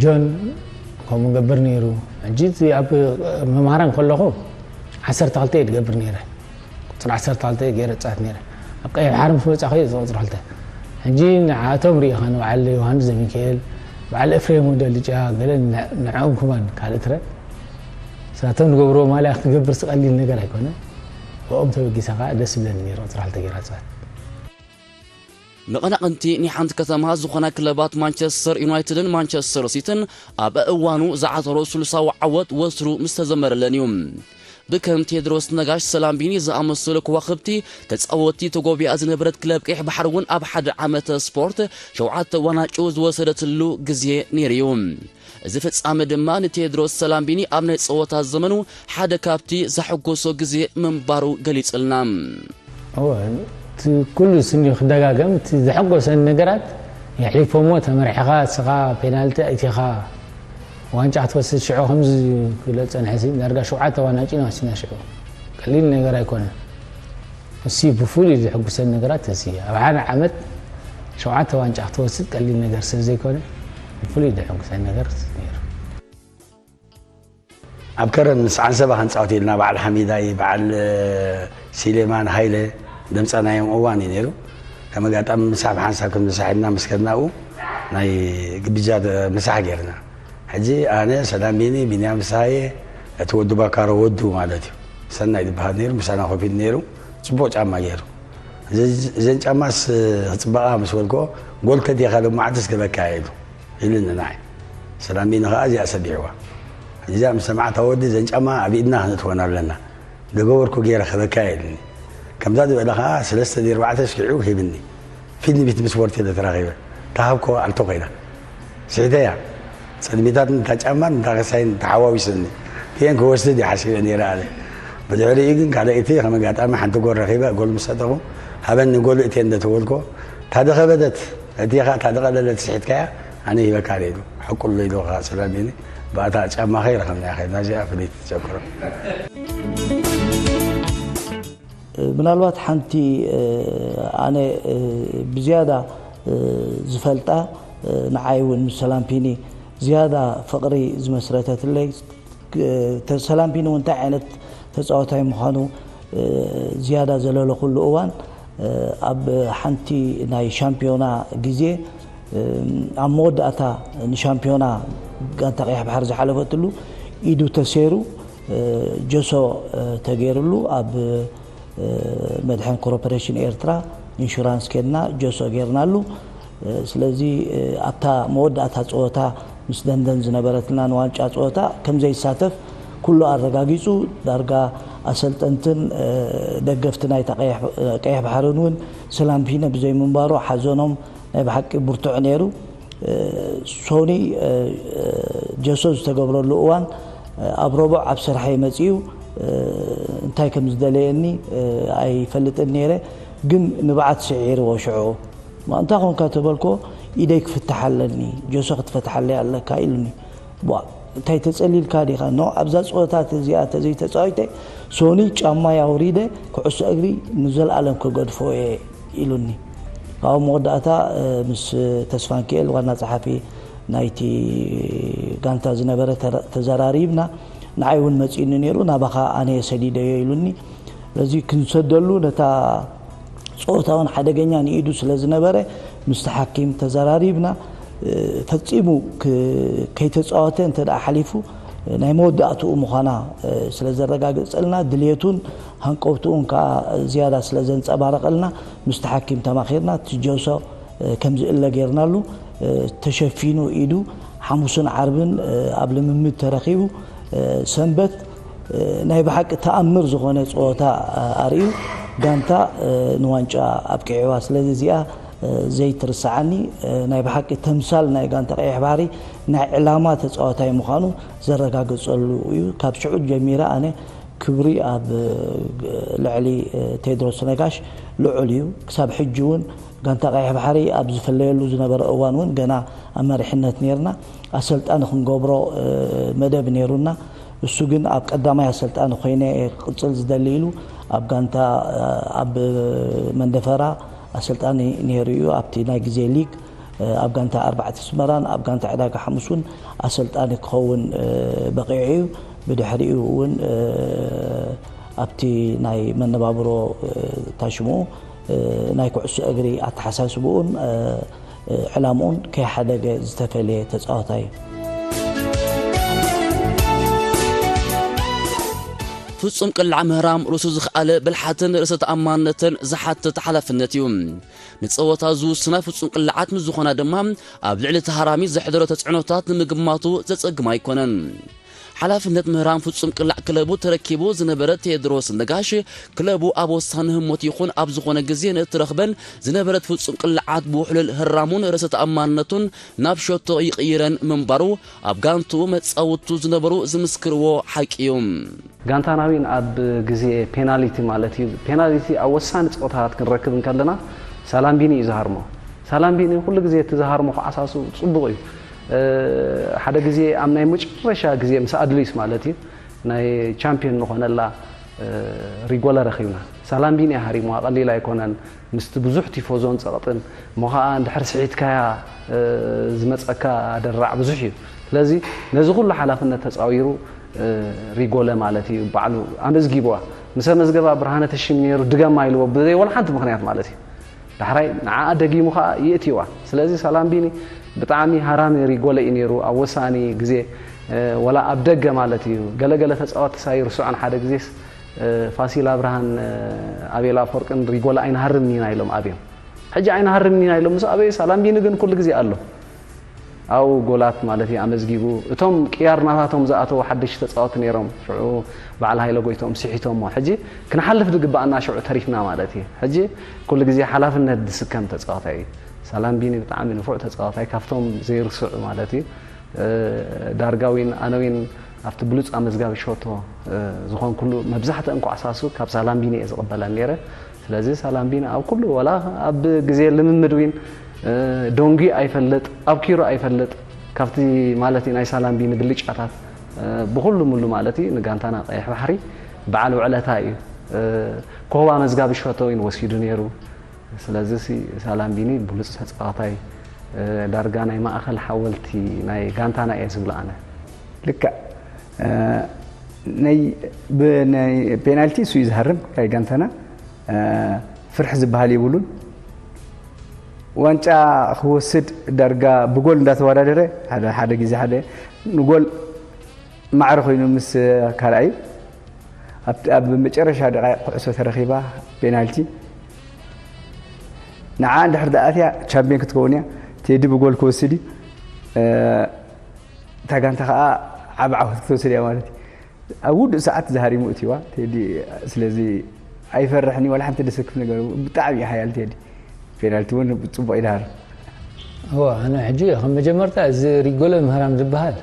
ጆን ከምኡ ገብር ነይሩ። ሕጂ እቲ ኣብ መምሃራን ከለኹ ዓሰርተ ክልተ እየ ዝገብር ነይረ። ቁጽሪ ዓሰርተ ክልተ እየ ገይረ ዝጻወት ነይረ። ኣብ ቀይሕ ባሕሪ ምስ መጻኹ እየ እዚ ቁጽሪ ክልተ። ሕጂ ንዓኣቶም ርኢኻ፣ ንበዓል ዮሃንስ ዘሚካኤል፣ በዓል ኤፍሬም ወልደልጫ፣ ገለ ን-፣ ንዕኦም ከማን ካልእ ትረ-፣ ንሳቶም ዝገብርዎ ማልያ ክትገብርሲ ቀሊል ነገር ኣይኮነን። ብኦም ተበጊሰ ከኣ ደስ ይብለኒ ነይሩ ቁጽሪ ክልተ ገይረ ክጻወት። መቐናቕንቲ ናይ ሓንቲ ከተማ ዝኾና ክለባት ማንቸስተር ዩናይትድን ማንቸስተር ሲቲን ኣብ እዋኑ ዝዓተሮ ሱሉሳዊ ዓወት ወትሩ ምስ ተዘመረለን እዩ። ብከም ቴድሮስ ነጋሽ፣ ሰላም ቢኒ ዝኣመሰሉ ከዋኽብቲ ተጻወትቲ ተጎቢኣ ዝነበረት ክለብ ቀይሕ ባሕሪ እውን ኣብ ሓደ ዓመተ ስፖርት ሸውዓተ ዋንጫ ዝወሰደትሉ ግዜ ነይሩ እዩ። እዚ ፍጻመ ድማ ንቴድሮስ ሰላም ቢኒ ኣብ ናይ ጸወታ ዘመኑ ሓደ ካብቲ ዘሐጎሶ ግዜ ምንባሩ ገሊጹልና። እወ፣ እቲ ኩሉ ስኒ ክደጋገም፣ እቲ ዘሐጎሰኒ ነገራት የሕሊፎሞ፣ ተመሪሕኻ እስኻ ፔናልቲ ኣእቲኻ ዋንጫ ክትወስድ ሽዑ ከምዚ ክብለ ዝጸንሐ ሲ፣ ዳርጋ ሸውዓተ ዋንጫ ኢና ወሲድና ሽዑ። ቀሊል ነገር ኣይኮነን። እሲ ብፍሉይ ዘሐጉሰኒ ነገራት እሲ፣ ኣብ ሓደ ዓመት ሸውዓተ ዋንጫ ክትወስድ ቀሊል ነገር ስለ ዘይኮነ፣ ብፍሉይ ዘሐጉሰኒ ነገር እሲ ነይሩ። ኣብ ከረን ምስ ዓንሰባ ክንጻወት ኢልና፣ በዓል ሓሚዳይ፣ በዓል ሲሌማን ሃይለ ደምጻናዮም እዋን እዩ ነይሩ። ከም ኣጋጣሚ ምሳሕ ብሓንሳብ ከም ተሳሒብና ምስ ከድና ኣብኡ ናይ ግብጃ ምሳሕ ጌርና። ሕጂ ኣነ፣ ሰላም ቢኒ፣ ቢንያም ፍስሃየ፣ እቲ ወዲ ባካሮ ወዱ ማለት እዩ፣ ሰናይ ዝበሃል ነይሩ፣ ምሳና ኮፍ ኢሉ ነይሩ። ጽቡቕ ጫማ ገይሩ። እዚ-፣ እዘን ጫማስ ክጽበቓ ምስ በልክኦ፣ ጎል ተዲኻ ሎማዓንቲ ስገበካ ኢሉ። ኢሉኒ ንዓይ። ሰላም ቢኒ ኸኣ እዚኣ ሰቢሕዋ። ሕጂ እዚኣ ምስ ሰምዓ፣ እታ ወዲ፣ እዘን ጫማ ኣብ ኢድና ክነእትወን ኣለና። ዝገበርኩ ገይረ ክህበካ ኢሉኒ። ከምዛ ዝበለ ኸኣ ሰለስተ ድዩ ኣርባዕተ ስኪዑ ሂብኒ። ፊት ንፊት ምስ ዎርቴለ ተራኺበ። ተሃብኮ ኣልቶ ኮይና። ስሒተያ። ጸልሚታትን እታ ጫማን እታ ከሳይን ተሓዋዊሰኒ። እቲኤን ክወስድ እየ ሓሲበ ነይረ ኣነ። ብድሕሪኡ ግን ካልኣይቲ ከም ኣጋጣሚ ሓንቲ ጎል ረኺበ፣ ጎል ምስ ሰጠኹ፣ ሃበኒ ጎል እቲኤን እንደ ተበልኮ፣ እታ ደኸበደት፣ እቲኻ እታ ደቐለለት ስሒትካያ፣ ኣነ ሂበካ ኢሉ። ሓቁ ኣሎ ኢሉ ኸዓ ሰላም ቢኒ፣ ብኣታ ጫማኸ ይረኸብናያ ኸይድና፣ እዚኣ ፍልይቲ ትዘክሮ። ምናልባት ሓንቲ ኣነ ብዝያዳ ዝፈልጣ ንዓይ እውን ምስ ሰላም ፒኒ ዝያዳ ፍቕሪ ዝመስረተትለይ፣ ሰላም ፒኒ እውን እንታይ ዓይነት ተፃዋታይ ምዃኑ ዝያዳ ዘለለኹሉ እዋን፣ ኣብ ሓንቲ ናይ ሻምፒዮና ግዜ ኣብ መወዳእታ ንሻምፒዮና ጋንታ ቀይሕ ባሕሪ ዝሓለፈትሉ ኢዱ ተሰይሩ ጀሶ ተገይርሉ ኣብ መድሕን ኮርፖሬሽን ኤርትራ ኢንሹራንስ ኬድና ጀሶ ጌርናሉ። ስለዚ ኣብታ መወዳእታ ፀወታ ምስ ደንደን ዝነበረትና ንዋንጫ ፀወታ ከም ዘይሳተፍ ኩሉ ኣረጋጊፁ። ዳርጋ ኣሰልጠንትን ደገፍቲ ናይታ ቀይሕ ባሕርን እውን ሰላምፒነ ብዘይምንባሩ ሓዘኖም ናይ ብሓቂ ብርቱዕ ነይሩ። ሶኒ ጀሶ ዝተገብረሉ እዋን ኣብ ረቡዕ ኣብ ስርሐይ መፂኡ እንታይ ከም ዝደለየኒ ኣይፈልጥን ነይረ፣ ግን ንብዓት ስዒርዎ ሽዑ። እንታይ ኮንካ ተበልኮ፣ ኢደይ ክፍትሓ ኣለኒ፣ ጀሶ ክትፈትሓለይ ኣለካ ኢሉኒ። ቧ እንታይ ተጸሊልካ ዲኻ? ኖ ኣብዛ ጸወታ እዚኣ ተዘይተጻዊተ ሶኒ ጫማይ ኣውሪደ ኩዕሶ እግሪ ንዘለኣለም ክገድፎ እየ ኢሉኒ። ኣብ መወዳእታ ምስ ተስፋንኪኤል ዋና ጸሓፊ ናይቲ ጋንታ ዝነበረ ተዘራሪብና፣ ንዓይ እውን መጺኡኒ ነይሩ፣ ናባኻ ኣነ እየ ሰዲደዮ ኢሉኒ። ስለዚ ክንሰደሉ ነታ ጾታውን ሓደገኛ ንኢዱ ስለ ዝነበረ ምስቲ ሓኪም ተዘራሪብና፣ ፈጺሙ ከይተጻወተ እንተ ደኣ ሓሊፉ ናይ መወዳእትኡ ምዃና ስለ ዘረጋገጸልና ድልየቱን ሃንቀውትኡን ከኣ ዝያዳ ስለ ዘንጸባረቐልና ምስቲ ሓኪም ተማኺርና እቲ ጀውሶ ከም ዝእለ ጌርናሉ። ተሸፊኑ ኢዱ ሓሙስን ዓርብን ኣብ ልምምድ ተረኺቡ ሰንበት ናይ ብሓቂ ተኣምር ዝኾነ ጸወታ ኣርእዩ ጋንታ ንዋንጫ ኣብቂዕዋ። ስለዚ እዚኣ ዘይትርሰዓኒ ናይ ብሓቂ ተምሳል ናይ ጋንታ ቀይሕ ባሕሪ ናይ ዕላማ ተጻዋታይ ምዃኑ ዘረጋገጸሉ እዩ። ካብ ሽዑ ጀሚረ ኣነ ክብሪ ኣብ ልዕሊ ቴድሮስ ነጋሽ ልዑል እዩ። ክሳብ ሕጂ እውን ጋንታ ቀይሕ ባሕሪ ኣብ ዝፍለየሉ ዝነበረ እዋን እውን ገና ኣብ መሪሕነት ነይርና ኣሰልጣኒ ክንገብሮ መደብ ነይሩና። እሱ ግን ኣብ ቀዳማይ ኣሰልጣኒ ኮይነ ክቕጽል ዝደሊ ኢሉ ኣብ ጋንታ ኣብ መንደፈራ ኣሰልጣኒ ነይሩ እዩ። ኣብቲ ናይ ግዜ ሊግ ኣብ ጋንታ ኣርባዕተ ኣስመራን ኣብ ጋንታ ዕዳጋ ሓሙስ እውን ኣሰልጣኒ ክኸውን በቒዑ እዩ። ብድሕሪኡ እውን ኣብቲ ናይ መነባብሮ ታሽምኡ ናይ ኩዕሶ እግሪ ኣተሓሳስብኡን ዕላምኡን ከይሓደገ ዝተፈለየ ተጻዋታይ እዩ። ፍጹም ቅላዕ ምህራም ርእሱ ዝኸኣለ ብልሓትን ርእሰ ተኣማንነትን ዝሓትት ሓላፍነት እዩ። ንጸወታ ዝውስና ፍጹም ቅላዓት ምስ ዝኾና ድማ ኣብ ልዕሊ ተሃራሚ ዘሕደሮ ተጽዕኖታት ንምግማቱ ዘጸግም ኣይኮነን። ሓላፍነት ምህራም ፍጹም ቅላዕ ክለቡ ተረኪቡ ዝነበረ ቴድሮስ ነጋሽ ክለቡ ኣብ ወሳኒ ህሞት ይኹን ኣብ ዝኾነ ግዜ ንእትረኽበን ዝነበረት ፍጹም ቅላዓት ብውሕሉል ህራሙን ርእሰ ተኣማንነቱን ናብ ሸቶ ይቕይረን ምንባሩ ኣብ ጋንትኡ መጻውቱ ዝነበሩ ዝምስክርዎ ሓቂ እዩ። ጋንታና ዊን ኣብ ግዜ ፔናሊቲ ማለት እዩ። ፔናሊቲ ኣብ ወሳኒ ጸወታታት ክንረክብ እንከለና ሳላምቢኒ እዩ ዝሃርሞ። ሳላምቢኒ ኩሉ ግዜ እቲ ዝሃርሞ ኩዓሳሱ ጽቡቕ እዩ። ሓደ ግዜ ኣብ ናይ መጨረሻ ግዜ ምስ ኣድሊስ ማለት እዩ ናይ ቻምፒዮን ንኾነላ ሪጎለ ረኺብና። ሳላምቢኒ ሃሪምዋ ቀሊል ኣይኮነን። ምስቲ ብዙሕ ቲፎዞን ጸቕጥን እሞ ኸኣ እንድሕር ስሒትካያ ዝመጸካ ደራዕ ብዙሕ እዩ። ስለዚ ነዚ ኩሉ ሓላፍነት ተጻዊሩ ሪጎለ ማለት እዩ ባዕሉ ኣመዝጊብዋ። ምስ ኣመዝገባ ብርሃነ ተሽም ነይሩ ድገማ ኢልዎ ብዘይ ወላ ሓንቲ ምኽንያት ማለት እዩ። ዳሕራይ ንዓኣ ደጊሙ ኸኣ የእትይዋ። ስለዚ ሳላምቢኒ ብጣዕሚ ሃራሚ ሪጎለ እዩ ነይሩ ኣብ ወሳኒ ግዜ ወላ ኣብ ደገ ማለት እዩ። ገለገለ ተጻወትቲ ሳይርስዖን ሓደ ግዜስ ፋሲል ኣብርሃን ኣቤል ኣፈወርቅን ሪጎላ ኣይንሃርምን ኢና ኢሎም ኣብዮም። ሕጂ ኣይንሃርምን ኢና ኢሎም ምስ ኣበዩ ሳላምቢኒ ግን ኩሉ ግዜ ኣሎ ኣብኡ ጎላት ማለት እዩ ኣመዝጊቡ። እቶም ቅያር ናታቶም ዝኣተዉ ሓደሽቲ ተፃወቲ ነይሮም። ሽዑ በዓል ሃይለ ጎይትኦም ስሒቶሞ። ሕጂ ክንሓልፍ ዝግበኣና ሽዑ ተሪፍና ማለት እዩ። ሕጂ ኩሉ ግዜ ሓላፍነት ዝስከም ተፃዋታይ እዩ። ሳላምቢኒ ብጣዕሚ ንፉዕ ተፃዋታይ ካብቶም ዘይርስዑ ማለት እዩ። ዳርጋ ዊን ኣነ ዊን ኣብቲ ብሉፅ ኣመዝጋቢ ሸቶ ዝኾንኩሉ መብዛሕትአን ኳዕሳሱ ካብ ሳላምቢኒ እየ ዝቕበለን ነይረ። ስለዚ ሳላምቢኒ ኣብ ኩሉ ዋላ ኣብ ግዜ ልምምድ ዊን ዶንጊ ኣይፈልጥ ኣብ ኪሮ ኣይፈልጥ ካብቲ ማለት ናይ ሳላምቢኒ ብልጫታት ብኩሉ ሙሉ ማለት እዩ ንጋንታና ቀይሕ ባሕሪ በዓል ውዕለታ እዩ። ኮባ መዝጋቢ ሸቶ ዊን ወሲዱ ነይሩ። ስለዚ ሲ ሳላምቢኒ ብሉፅ ተፃዋታይ ዳርጋ ናይ ማእኸል ሓወልቲ ናይ ጋንታና እየ ዝብሎ ኣነ። ልክዕ ናይ ብናይ ፔናልቲ እሱ እዩ ዝሃርም ናይ ጋንታና ፍርሒ ዝበሃል የብሉን። ዋንጫ ክወስድ ዳርጋ ብጎል እንዳተወዳደረ ሓደ ሓደ ግዜ ሓደ ንጎል ማዕረ ኮይኑ ምስ ካልኣዩ ኣብቲ ኣብ መጨረሻ ደቃይቕ ኩዕሶ ተረኺባ ፔናልቲ ንዓ እንድሕር ደኣትያ ቻምፒዮን ክትከውን እያ። ቴዲ ብጎል ክወስድ እዩ። እታ ጋንታ ከዓ ዓብ ዓወት ክትወስድ እያ ማለት እዩ። ኣብ ውዱእ ሰዓት ዝሃሪሙ እትዋ ቴዲ። ስለዚ ኣይፈርሕን እዩ፣ ዋላ ሓንቲ ደሰክፍ ነገር። ብጣዕሚ እዩ ሓያል ቴዲ። ፔናልቲ እውን ብፅቡቕ ይድሃር። እወ ኣነ ሕጂ ከም መጀመርታ እዚ ሪጎለ ምህራም ዝበሃል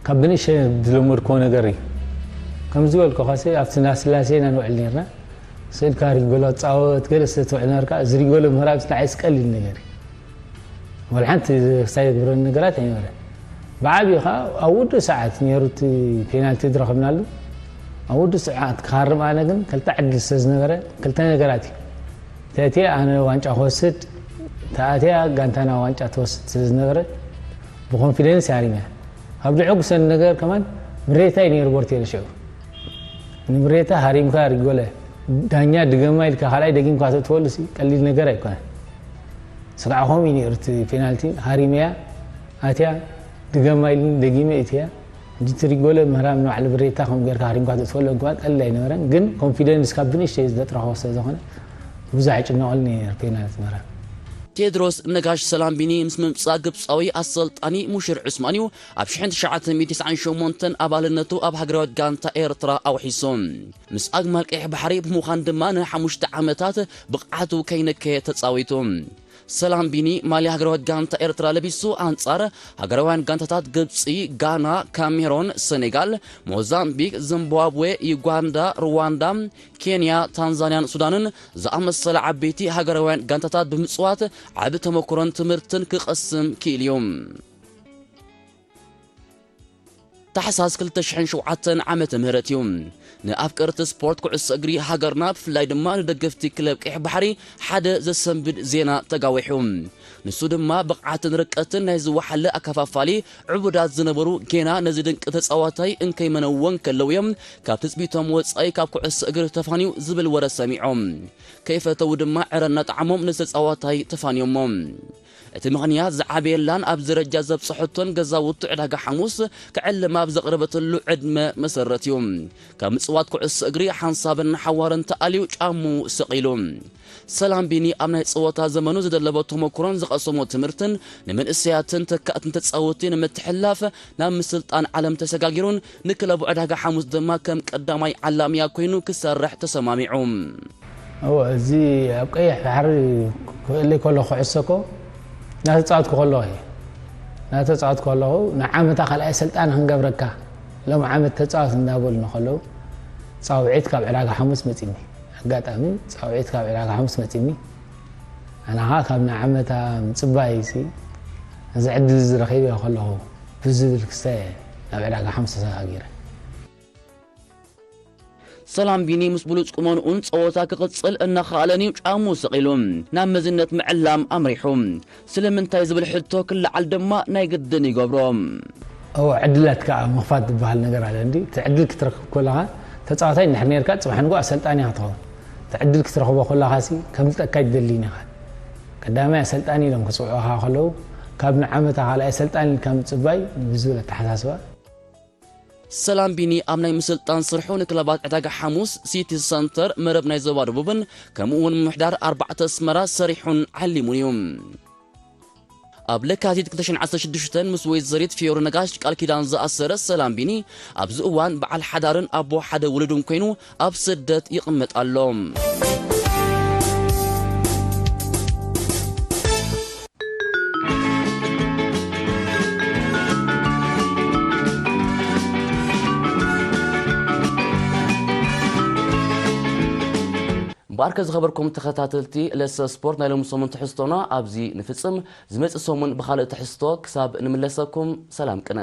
ካብ ብንእሸ ዝለመድክዎ ነገር እዩ። ከም ዝበልኩ ካሰ ኣብቲ ናስላሴ ኢና ንውዕል ነርና። ስእልካ ሪጎለ ፃወት ገለ ስለ ትውዕል ነርካ እዚ ሪጎለ ምህራም ንዓይ ስቀሊል ነገር እዩ። ወላ ሓንቲ ክሳይ የግብረኒ ነገራት ኣይነበረ። ብዓብዩ ከዓ ኣብ ውዱእ ሰዓት ነይሩ እቲ ፔናልቲ ዝረኸብናሉ። ኣብ ውዱእ ሰዓት ክሃርም ኣነ ግን ክልተ ዕድል ስለ ዝነበረ ክልተ ነገራት እዩ። ተእትየ ኣነ ዋንጫ ክወስድ፣ ተኣትያ ጋንታና ዋንጫ ትወስድ ስለ ዝነበረ ብኮንፊደንስ ሃሪመ። ካብ ዘሐጉሰኒ ነገር ከማን ምሬታ እዩ ነይሩ ቦርቴለ ሽዑ። ንምሬታ ሃሪምካ ሪጎለ ዳኛ ድገማ ኢልካ ካልኣይ ደጊምካ ተእትወሉ ሲ ቀሊል ነገር ኣይኮነን። ስጋዕ ከምኡ እዩ ነይሩ እቲ ፔናልቲ ሃሪመያ ኣትያ ድገማ ኢልኒ ደጊመ እትያ እንጂ እቲ ሪጎለ ምህራም ንባዕሉ ብሬታ ከም ጌርካ ሃሪምካ ተእትወሉ እንኳን ቀሊል ኣይነበረን ግን ኮንፊደንስ ካብ ብንእሽተይ ዝለጥረኸ ስለ ዝኾነ ብዙሕ ኣይጭነቐሉን እየ ነይረ ፔናልቲ ምህራም። ቴድሮስ ነጋሽ ሰላምቢኒ ምስ ምምፃእ ግብፃዊ ኣሰልጣኒ ሙሽር ዑስማን እዩ ኣብ ሽሕን ትሽዓተ ሚእትን ተስዓን ሸሞንተን ኣባልነቱ ኣብ ሃገራዊት ጋንታ ኤርትራ ኣውሒሱ። ምስ ኣግማል ቀይሕ ባሕሪ ብምዃን ድማ ንሓሙሽተ ዓመታት ብቕዓቱ ከይነከየ ተፃዊቱ። ሰላምቢኒ ማልያ ሃገራዊት ጋንታ ኤርትራ ለቢሱ ኣንፃር ሃገራውያን ጋንታታት ግብፂ፣ ጋና፣ ካሜሮን፣ ሰኔጋል፣ ሞዛምቢክ፣ ዚምባብዌ፣ ዩጋንዳ፣ ሩዋንዳ፣ ኬንያ፣ ታንዛንያን ሱዳንን ዝኣመሰላ ዓበይቲ ሃገራውያን ጋንታታት ብምፅዋት ዓቢ ተመክሮን ትምህርትን ክቐስም ክኢሉ እዩ። ታሕሳስ ክልተ ሽሕን ሸውዓተን ዓመተ ምህረት እዩ። ንኣፍቀርቲ ስፖርት ኩዕሶ እግሪ ሃገርና ብፍላይ ድማ ንደገፍቲ ክለብ ቀይሕ ባሕሪ ሓደ ዘሰንብድ ዜና ተጋዊሑ። ንሱ ድማ ብቕዓትን ርቀትን ናይ ዝወሓለ ኣከፋፋሊ ዕቡዳት ዝነበሩ ጌና ነዚ ድንቂ ተጻዋታይ እንከይመነዎ እንከለዉ እዮም ካብ ትጽቢቶም ወጻኢ ካብ ኩዕሶ እግሪ ተፋንዩ ዝብል ወረ ሰሚዖም። ከይፈተዉ ድማ ዕረ እናጠዓሞም ነዚ ተጻዋታይ ተፋንዮሞ። እቲ ምኽንያት ዝዓበየላን ኣብ ደረጃ ዘብጽሐቶን ገዛውቱ ዕዳጋ ሓሙስ ክዕልም ኣብ ዘቕረበትሉ ዕድመ መሰረት እዩ። ካብ ምጽዋት ኩዕሶ እግሪ ሓንሳብን ሓዋርን ተኣልዩ ጫሙ ሰቒሉ። ሰላም ቢኒ ኣብ ናይ ጸወታ ዘመኑ ዝደለቦ ተመኩሮን ዝቐሰሞ ትምህርትን ንመንእሰያትን ተካእትን ተጻወቲ ንምትሕልላፍ ናብ ምስልጣን ዓለም ተሰጋጊሩን ንክለቡ ዕዳጋ ሓሙስ ድማ ከም ቀዳማይ ዓላምያ ኮይኑ ክሰርሕ ተሰማሚዑ። እወ፣ እዚ ኣብ ቀይሕ ባሕሪ ክእለይ ከሎ ክዕሰ እኮ እናተፃወትኩ ከለኹ እየ። እናተፃወትኩ ከለኹ ንዓመታ ካልኣይ ሰልጣን ክንገብረካ፣ ሎም ዓመት ተፃወት እንዳበሉኒ ከለዉ ፃውዒት ካብ ዕዳጋ ሓሙስ መፂኒ። ኣጋጣሚ ፃውዒት ካብ ዕዳጋ ሓሙስ መፂኒ። ኣነ ከዓ ካብ ንዓመታ ምፅባይ ሲ ነዚ ዕድል እዚ ረኺበ ከለኹ ብዝብል ክስተ እየ ናብ ዕዳጋ ሓሙስ ተሰጋጊረ። ሰላም ቢኒ ምስ ብሉጽ ቁመንኡን ጸወታ ክቕጽል እናኸኣለን እዩ ጫሙ ሰቒሉ ናብ መዝነት ምዕላም ኣምሪሑ። ስለምንታይ ዝብል ሕቶ ክለዓል ድማ ናይ ግድን ይገብሮ። እወ ዕድላት ከዓ ምኽፋት ዝበሃል ነገር ኣለ እንዲ እቲ ዕድል ክትረክብ ከለኻ ተፃዋታይ እንድሕር ነርካ ፅባሕ ንጎ ኣሰልጣኒ ኢኻ ትኸውን እቲ ዕድል ክትረኽቦ ከለኻ ሲ ከምልጠካ ኣይትደልይን ኢኻ ቀዳማይ ኣሰልጣኒ ኢሎም ክፅውዑኻ ከለዉ ካብ ንዓመታ ካልኣይ ኣሰልጣኒ ኢልካ ምፅባይ ብዝብል ኣተሓሳስባ ሰላም ቢኒ ኣብ ናይ ምስልጣን ስርሑ ንክለባት ዕዳጋ ሓሙስ፣ ሲቲ ሰንተር፣ መረብ ናይ ዞባ ደቡብን ከምኡ እውን ምምሕዳር ኣርባዕተ ኣስመራ ሰሪሑን ዓሊሙን እዩ። ኣብ ለካቲት ክልተ ሽሕን ዓሰርተ ሽዱሽተን ምስ ወይዘሪት ፊዮሪ ነጋሽ ቃል ኪዳን ዝኣሰረ ሰላም ቢኒ ኣብዚ እዋን በዓል ሓዳርን ኣቦ ሓደ ውሉድን ኮይኑ ኣብ ስደት ይቕመጥ ኣሎ። እምበኣርከ ዝኸበርኩም ተኸታተልቲ ለሰ ስፖርት ናይ ሎሚ ሰሙን ትሕዝቶና ኣብዚ ንፍጽም። ዝመጽእ ሰሙን ብኻልእ ትሕዝቶ ክሳብ ንምለሰኩም ሰላም ቅነ።